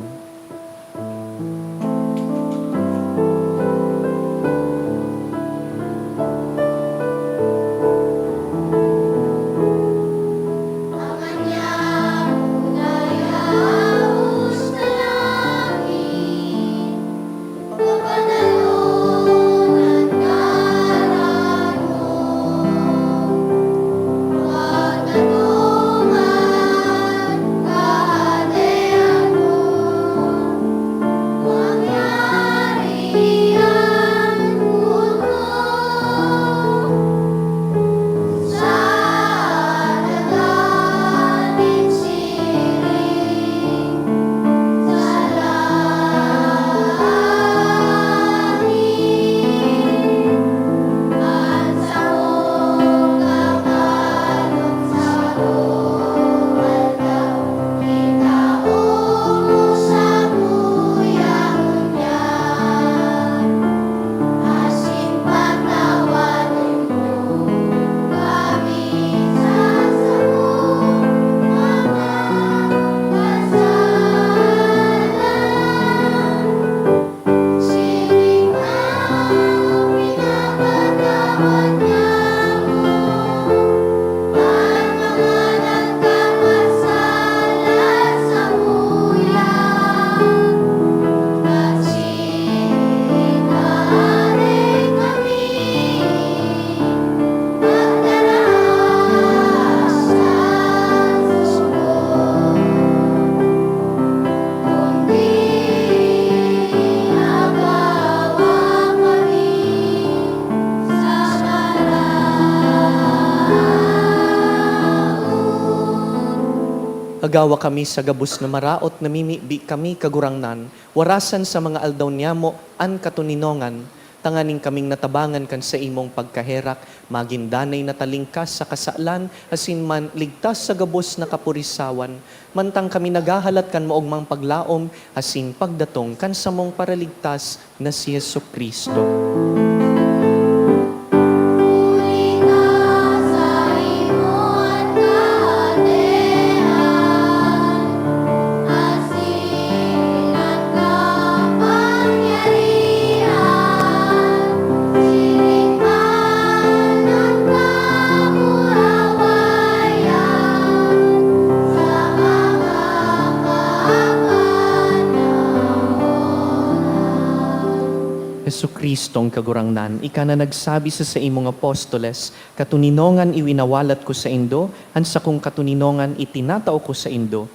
Agawa kami sa gabos na maraot, namimibi kami, Kagurangnan, warasan sa mga aldaw niyamo an katoninongan, tanganing kaming natabangan kan saimong pagkaherak, magin danay na talingkas sa kasalan, asin man ligtas sa gabos na kapurisawan, mantang kami naghahalat kan maogmang paglaom asin pagdatong kan samong Paraligtas na si Jesu-Cristo. Jesu-Cristong Kagurangnan, ika na nagsabi sa saimong apostoles, "Katoninongan iwinawalat ko saindo, an sakong katoninongan itinatao ko saindo."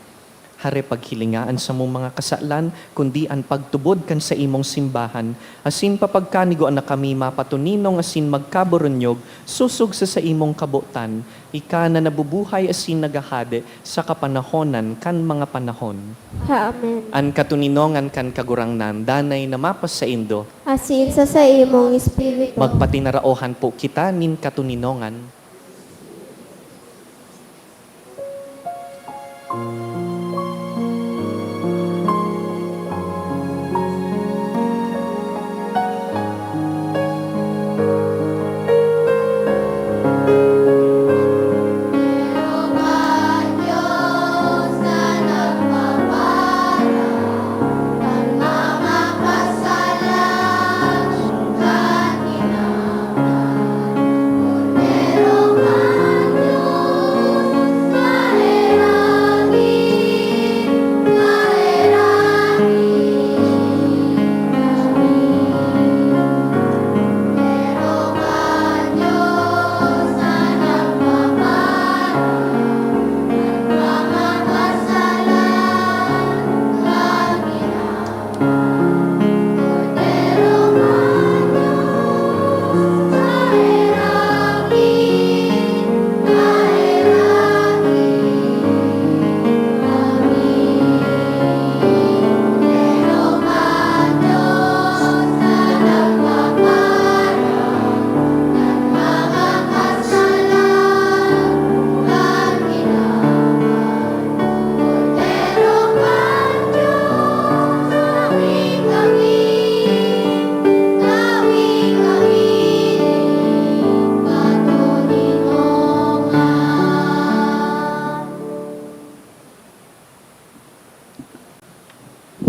Hare paghilinga an samong mga kasalan, kundi an pagtubod kan saimong simbahan, asin papagkanigoan na kami mapatoninong asin magkaburunyog sosog sa saimong kabotan, ika na nabubuhay asin naghahade sa kapanahonan kan mga panahon. Amen. An katoninongan kan Kagurangnan danay na mapasaindo. Asin sa saimong espiritu. Magpatinaraohan po kita nin katoninongan.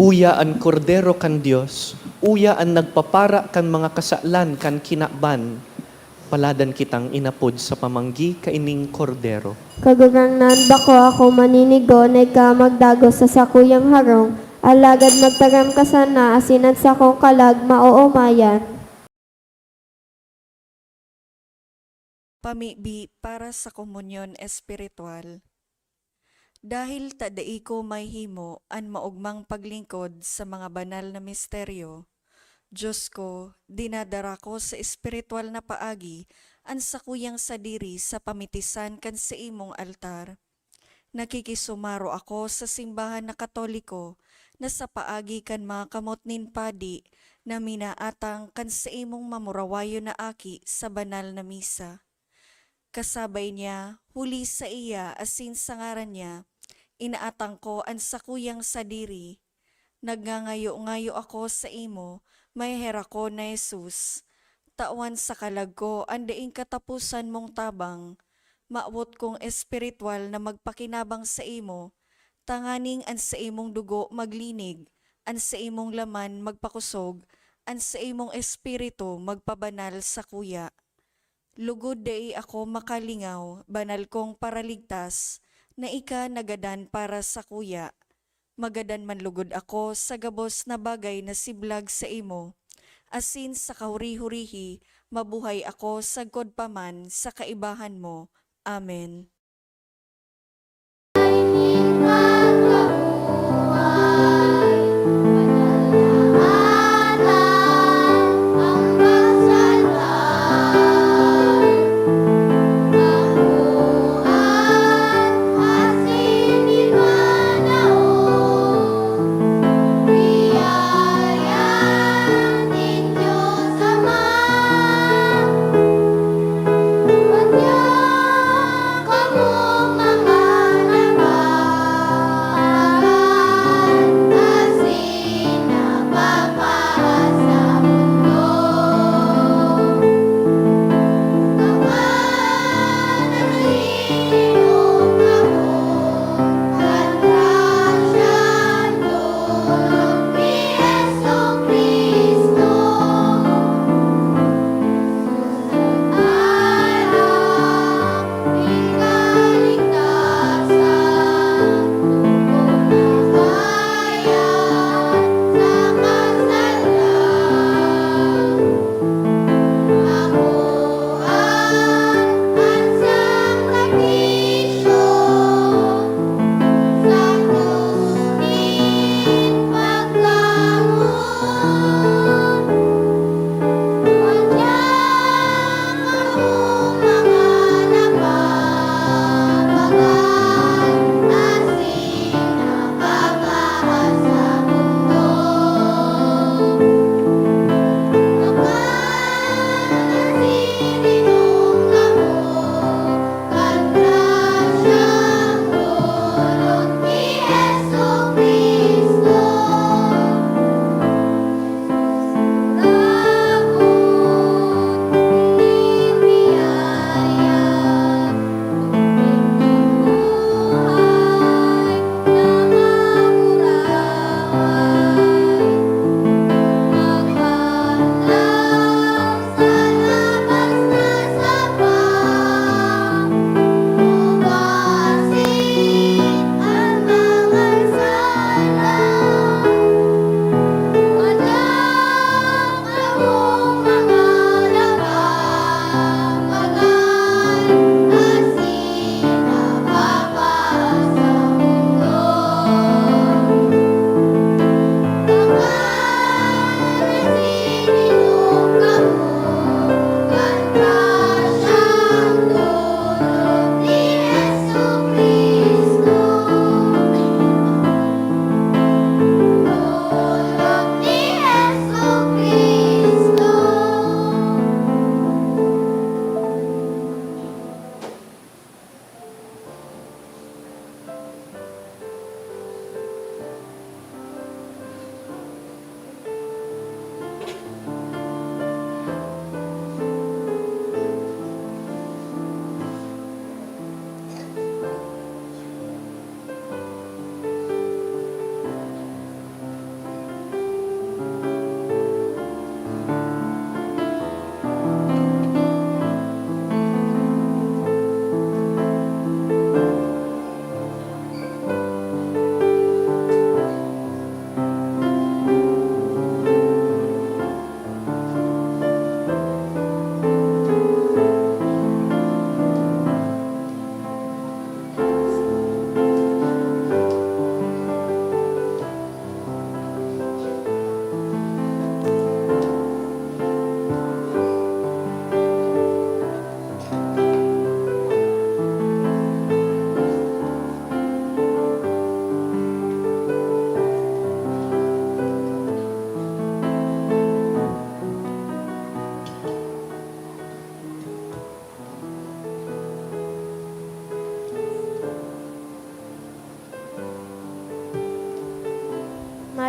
Uya an Kordero kan Dios, uya an nagpapara kan mga kasalan kan kinaban. Paladan kitang inapod sa pamanggi kaining Kordero. Kagurangnan, bako ako maninigo na ika magdagos sa sakuyang harong, alagad magtaram ka sana asin an sakong kalag maoomayan. Pamibi para sa komunyon espiritual. Dahil ta dai ko mahimo an maogmang paglingkod sa mga banal na misteryo, Dios ko, dinadara ko sa espiritual na paagi an sakuyang sadiri sa pamitisan kan saimong altar. Nakikisumaro ako sa simbahan na Katoliko na sa paagi kan mga kamot nin padi na minaatang kan saimong mamurawayon na aki sa banal na misa. Kasabay niya, huli saiya asin sa ngaran niya, inaatang ko an sakuyang sadiri. Nagngangayo-ngayo ako saimo, maheherakon na Jesus. Tawan sa kalag ko an daing kataposan mong tabang. Mawot kong espiritual na magpakinabang saimo, tanganing an saimong dugo maglinig, an saimong laman magpakosog, an saimong espiritu magpabanal sakuya. Lugod dai ako makalingaw, banal kong Paraligtas, na ika nagadan para sakuya. Magadan man lugod ako sa gabos na bagay na siblag saimo, asin sa kahuri-hurihi mabuhay ako sagkod pa man sa kaibahan mo. Amen.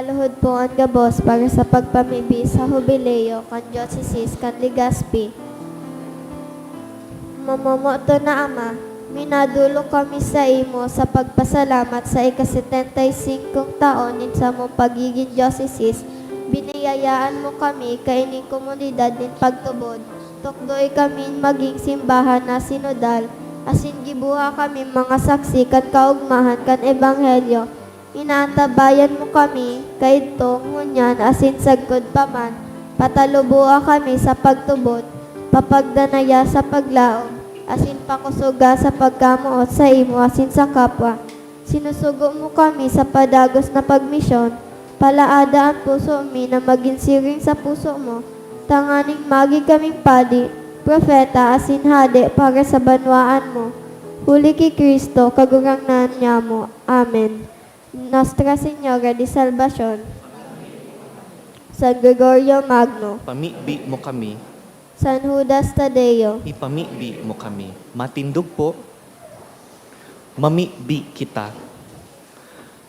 Maluhod po an gabos para sa pagpamibi sa Hubileo kan Diocese kan Legazpi. Mamomoton na Ama, minadolok kami saimo sa pagpasalamat sa ika-setenta y singkong taon nin samong pagigin diocese. Biniyayaan mo kami kaining komunidad nin pagtubod. Tukdoy kami magin simbahan na sinodal, asin gibuha kami mga saksi kan kaogmahan kan Ebanghelyo. Inaantabayan mo kami kaidto, ngunyan asin sagkod pa man, pataluboa kami sa pagtubod, papagdanaya sa paglaom, asin pakosoga sa pagkamoot saimo asin sa kapwa. Sinusugo mo kami sa padagos na pagmisyon, palaada an puso mi na magin siring sa puso mo, tanganing magi kaming padi, propeta, asin hade para sa banwaan mo. Huli ki Cristo, Kagurangnan nyamo. Amen. Nuestra Señora de Salvacion, San Gregorio Magno, Pamibi mo kami. San Judas Tadeo, Ipamibi mo kami. Matindog po. Mamibi kita.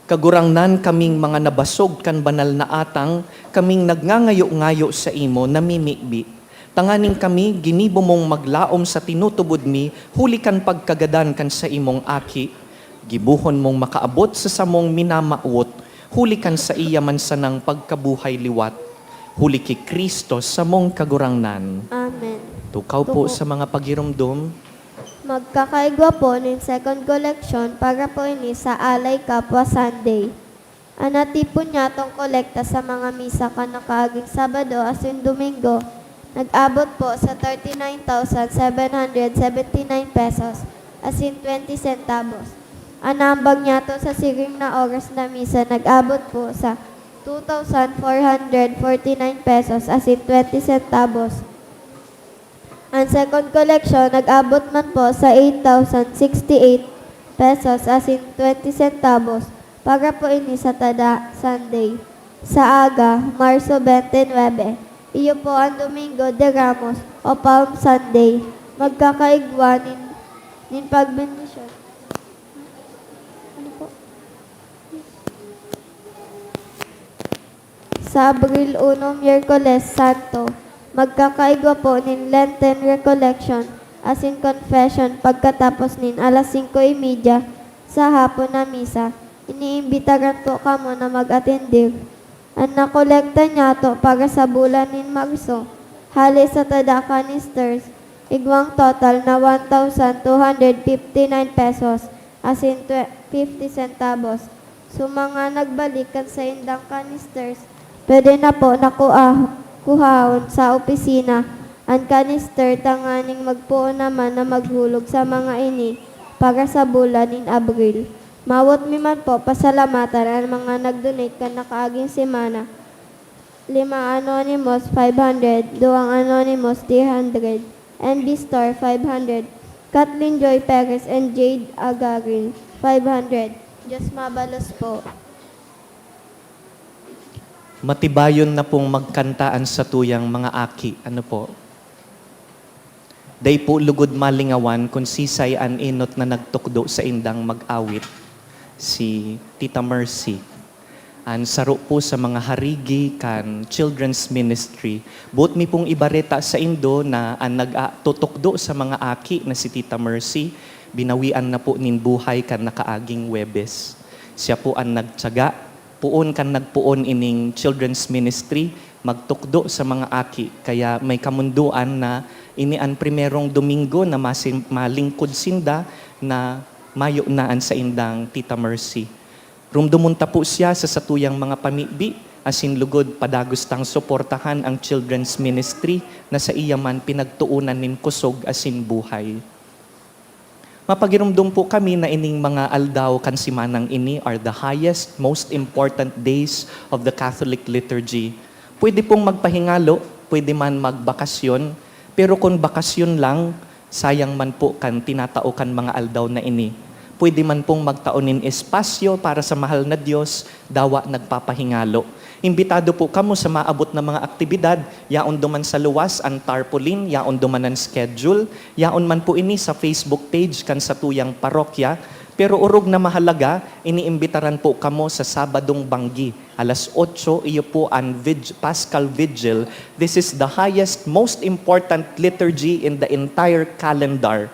Kagurangnan, kaming mga nabasog kan banal na atang, kaming nagngangayo-ngayo saimo, namimibi. Tanganing kami, ginibo mong maglaom sa tinutubod mi, huli kan pagkagadan kan saimong Aki. Gibohon mong makaabot sa samong minamawot, huli kan saiya man sanang pagkabuhay liwat. Huli ki Cristo, samong Kagurangnan. Amen. Tukaw po Tukaw. Sa mga pagiromdom. Magkakaigwa po nin second collection para po ini sa Alay Kapwa Sunday. An natipon nyatong kolekta sa mga misa kan nakaaging Sabado asin Domingo, nag-abot po sa thirty nine thousand seven hundred seventy nine pesos asin twenty centavos. An naambag nyato sa siring na oras na misa nag-abot po sa two thousand four hundred forty nine pesos asin twenty centavos. An second collection nag-abot man po sa eight thousand sixty-eight pesos asin twenty centavos para po ini sa tada Sunday. Sa aga, Marso twenty-nine, iyo po an Domingo de Ramos o Palm Sunday. Magkakaigwa nin, nin pagbendisyon. Ano po? Sa Abril uno, Miyerkules Santo, magkakaigwa po nin Lenten Recollection asin Confession pagkatapos nin alas singko y media sa hapon na misa. Iniimbitaran po kamo na mag-atendir. An nakolekta nyato para sa bulan nin Marso, hale sa tada canisters, igwang total na one thousand two hundred fifty nine pesos asin twe-, fifty centavos. Sa mga nagbalik kan saindang canisters, pwede na po na kua-, kuhaon sa opisina an canister tanganing magpoon naman na maghulog sa mga ini para sa bulan nin Abril. Mawot mi man po pasalamatan an mga nag-donate kan nakaaging semana. Lima anonymous, five hundred, duwang anonymous, three hundred, N B Store, five hundred, Kathleen Joy Perez and Jade Agarin, five hundred. Diyos mabalos po. Matibayon na pong magkanta an satuyang mga aki. Ano po? Dai po lugod malingawan kun sisay an enot na nagtukdo saindang mag-awit, si Tita Mercy. An saro po sa mga harigi kan Children's Ministry. Boot mi pong ibareta saindo na an nag-a-, tutukdo sa mga aki na si Tita Mercy, binawian na po nin buhay kan nakaaging Huwebes. Siya po an nagtiyaga, poon kan nagpoon ining Children's Ministry, magtukdo sa mga aki. Kaya may kamundoan na ini an primerong Domingo na masin-, malingkod sinda na mayo na an saindang Tita Mercy. Rumdomon ta po siya sa satuyang mga pamibi, asin lugod padagos tang suportahan ang Children's Ministry na saiya man pinagtoonan nin kusog asin buhay. Mapagiromdom po kami na ining mga aldaw kan semanang ini are the highest, most important days of the Catholic liturgy. Pwede pong magpahingalo, pwede man magbakasyon, pero kun bakasyon lang, sayang man po kan tinatao kan mga aldaw na ini. Pwede man pong magtao nin espasyo para sa mahal na Dios, dawa nagpapahingalo. Imbitado po kamo sa maabot na mga aktibidad, yaon duman sa luwas an tarpaulin, yaon duman an schedule, yaon man po ini sa Facebook page kan satuyang parokya, Pero orog na mahalaga, iniimbitaran po kamo sa Sabadong Banggi. Alas otso, iyo po an vig-, Paschal Vigil. This is the highest, most important liturgy in the entire calendar.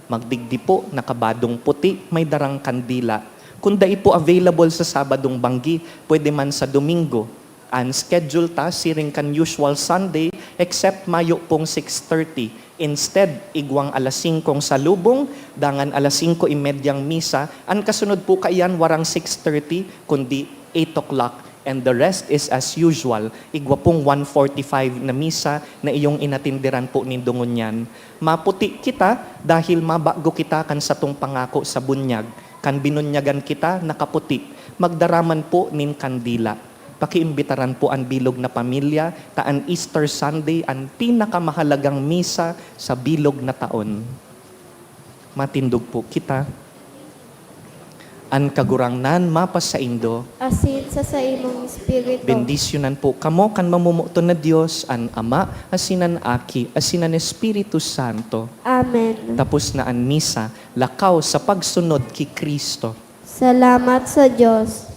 Magdigdi po, nakabadong puti, may darang kandila. Kung dai po available sa Sabadong Banggi, pwede man sa Domingo. An schedule ta siring kan usual Sunday, except mayo pong six thirty. Instead, igwang alas singkong salubong, dangan alas singko y medyang misa. An kasunod po kaiyan, warang six thirty, kundi eight o'clock. And the rest is as usual. Igwa pong one forty-five na misa na iyong inatindiran po nindo ngunyan. Maputi kita dahil mabago kita kan satong pangako sa bunyag. Kan binunyagan kita, nakaputi. Magdara man po nin kandila. Pakiimbitaran po an bilog na pamilya, ta an Easter Sunday an pinakamahalagang misa sa bilog na taon. Matindog po kita. An Kagurangnan mapasaindo. Asin sa saimong espiritu. Bendisyonan po kamo kan mamomoton na Dios, an Ama, asin an Aki, asin an Espiritu Santo. Amen. Tapos na an misa, lakaw sa pagsunod ki Cristo. Salamat sa Dios.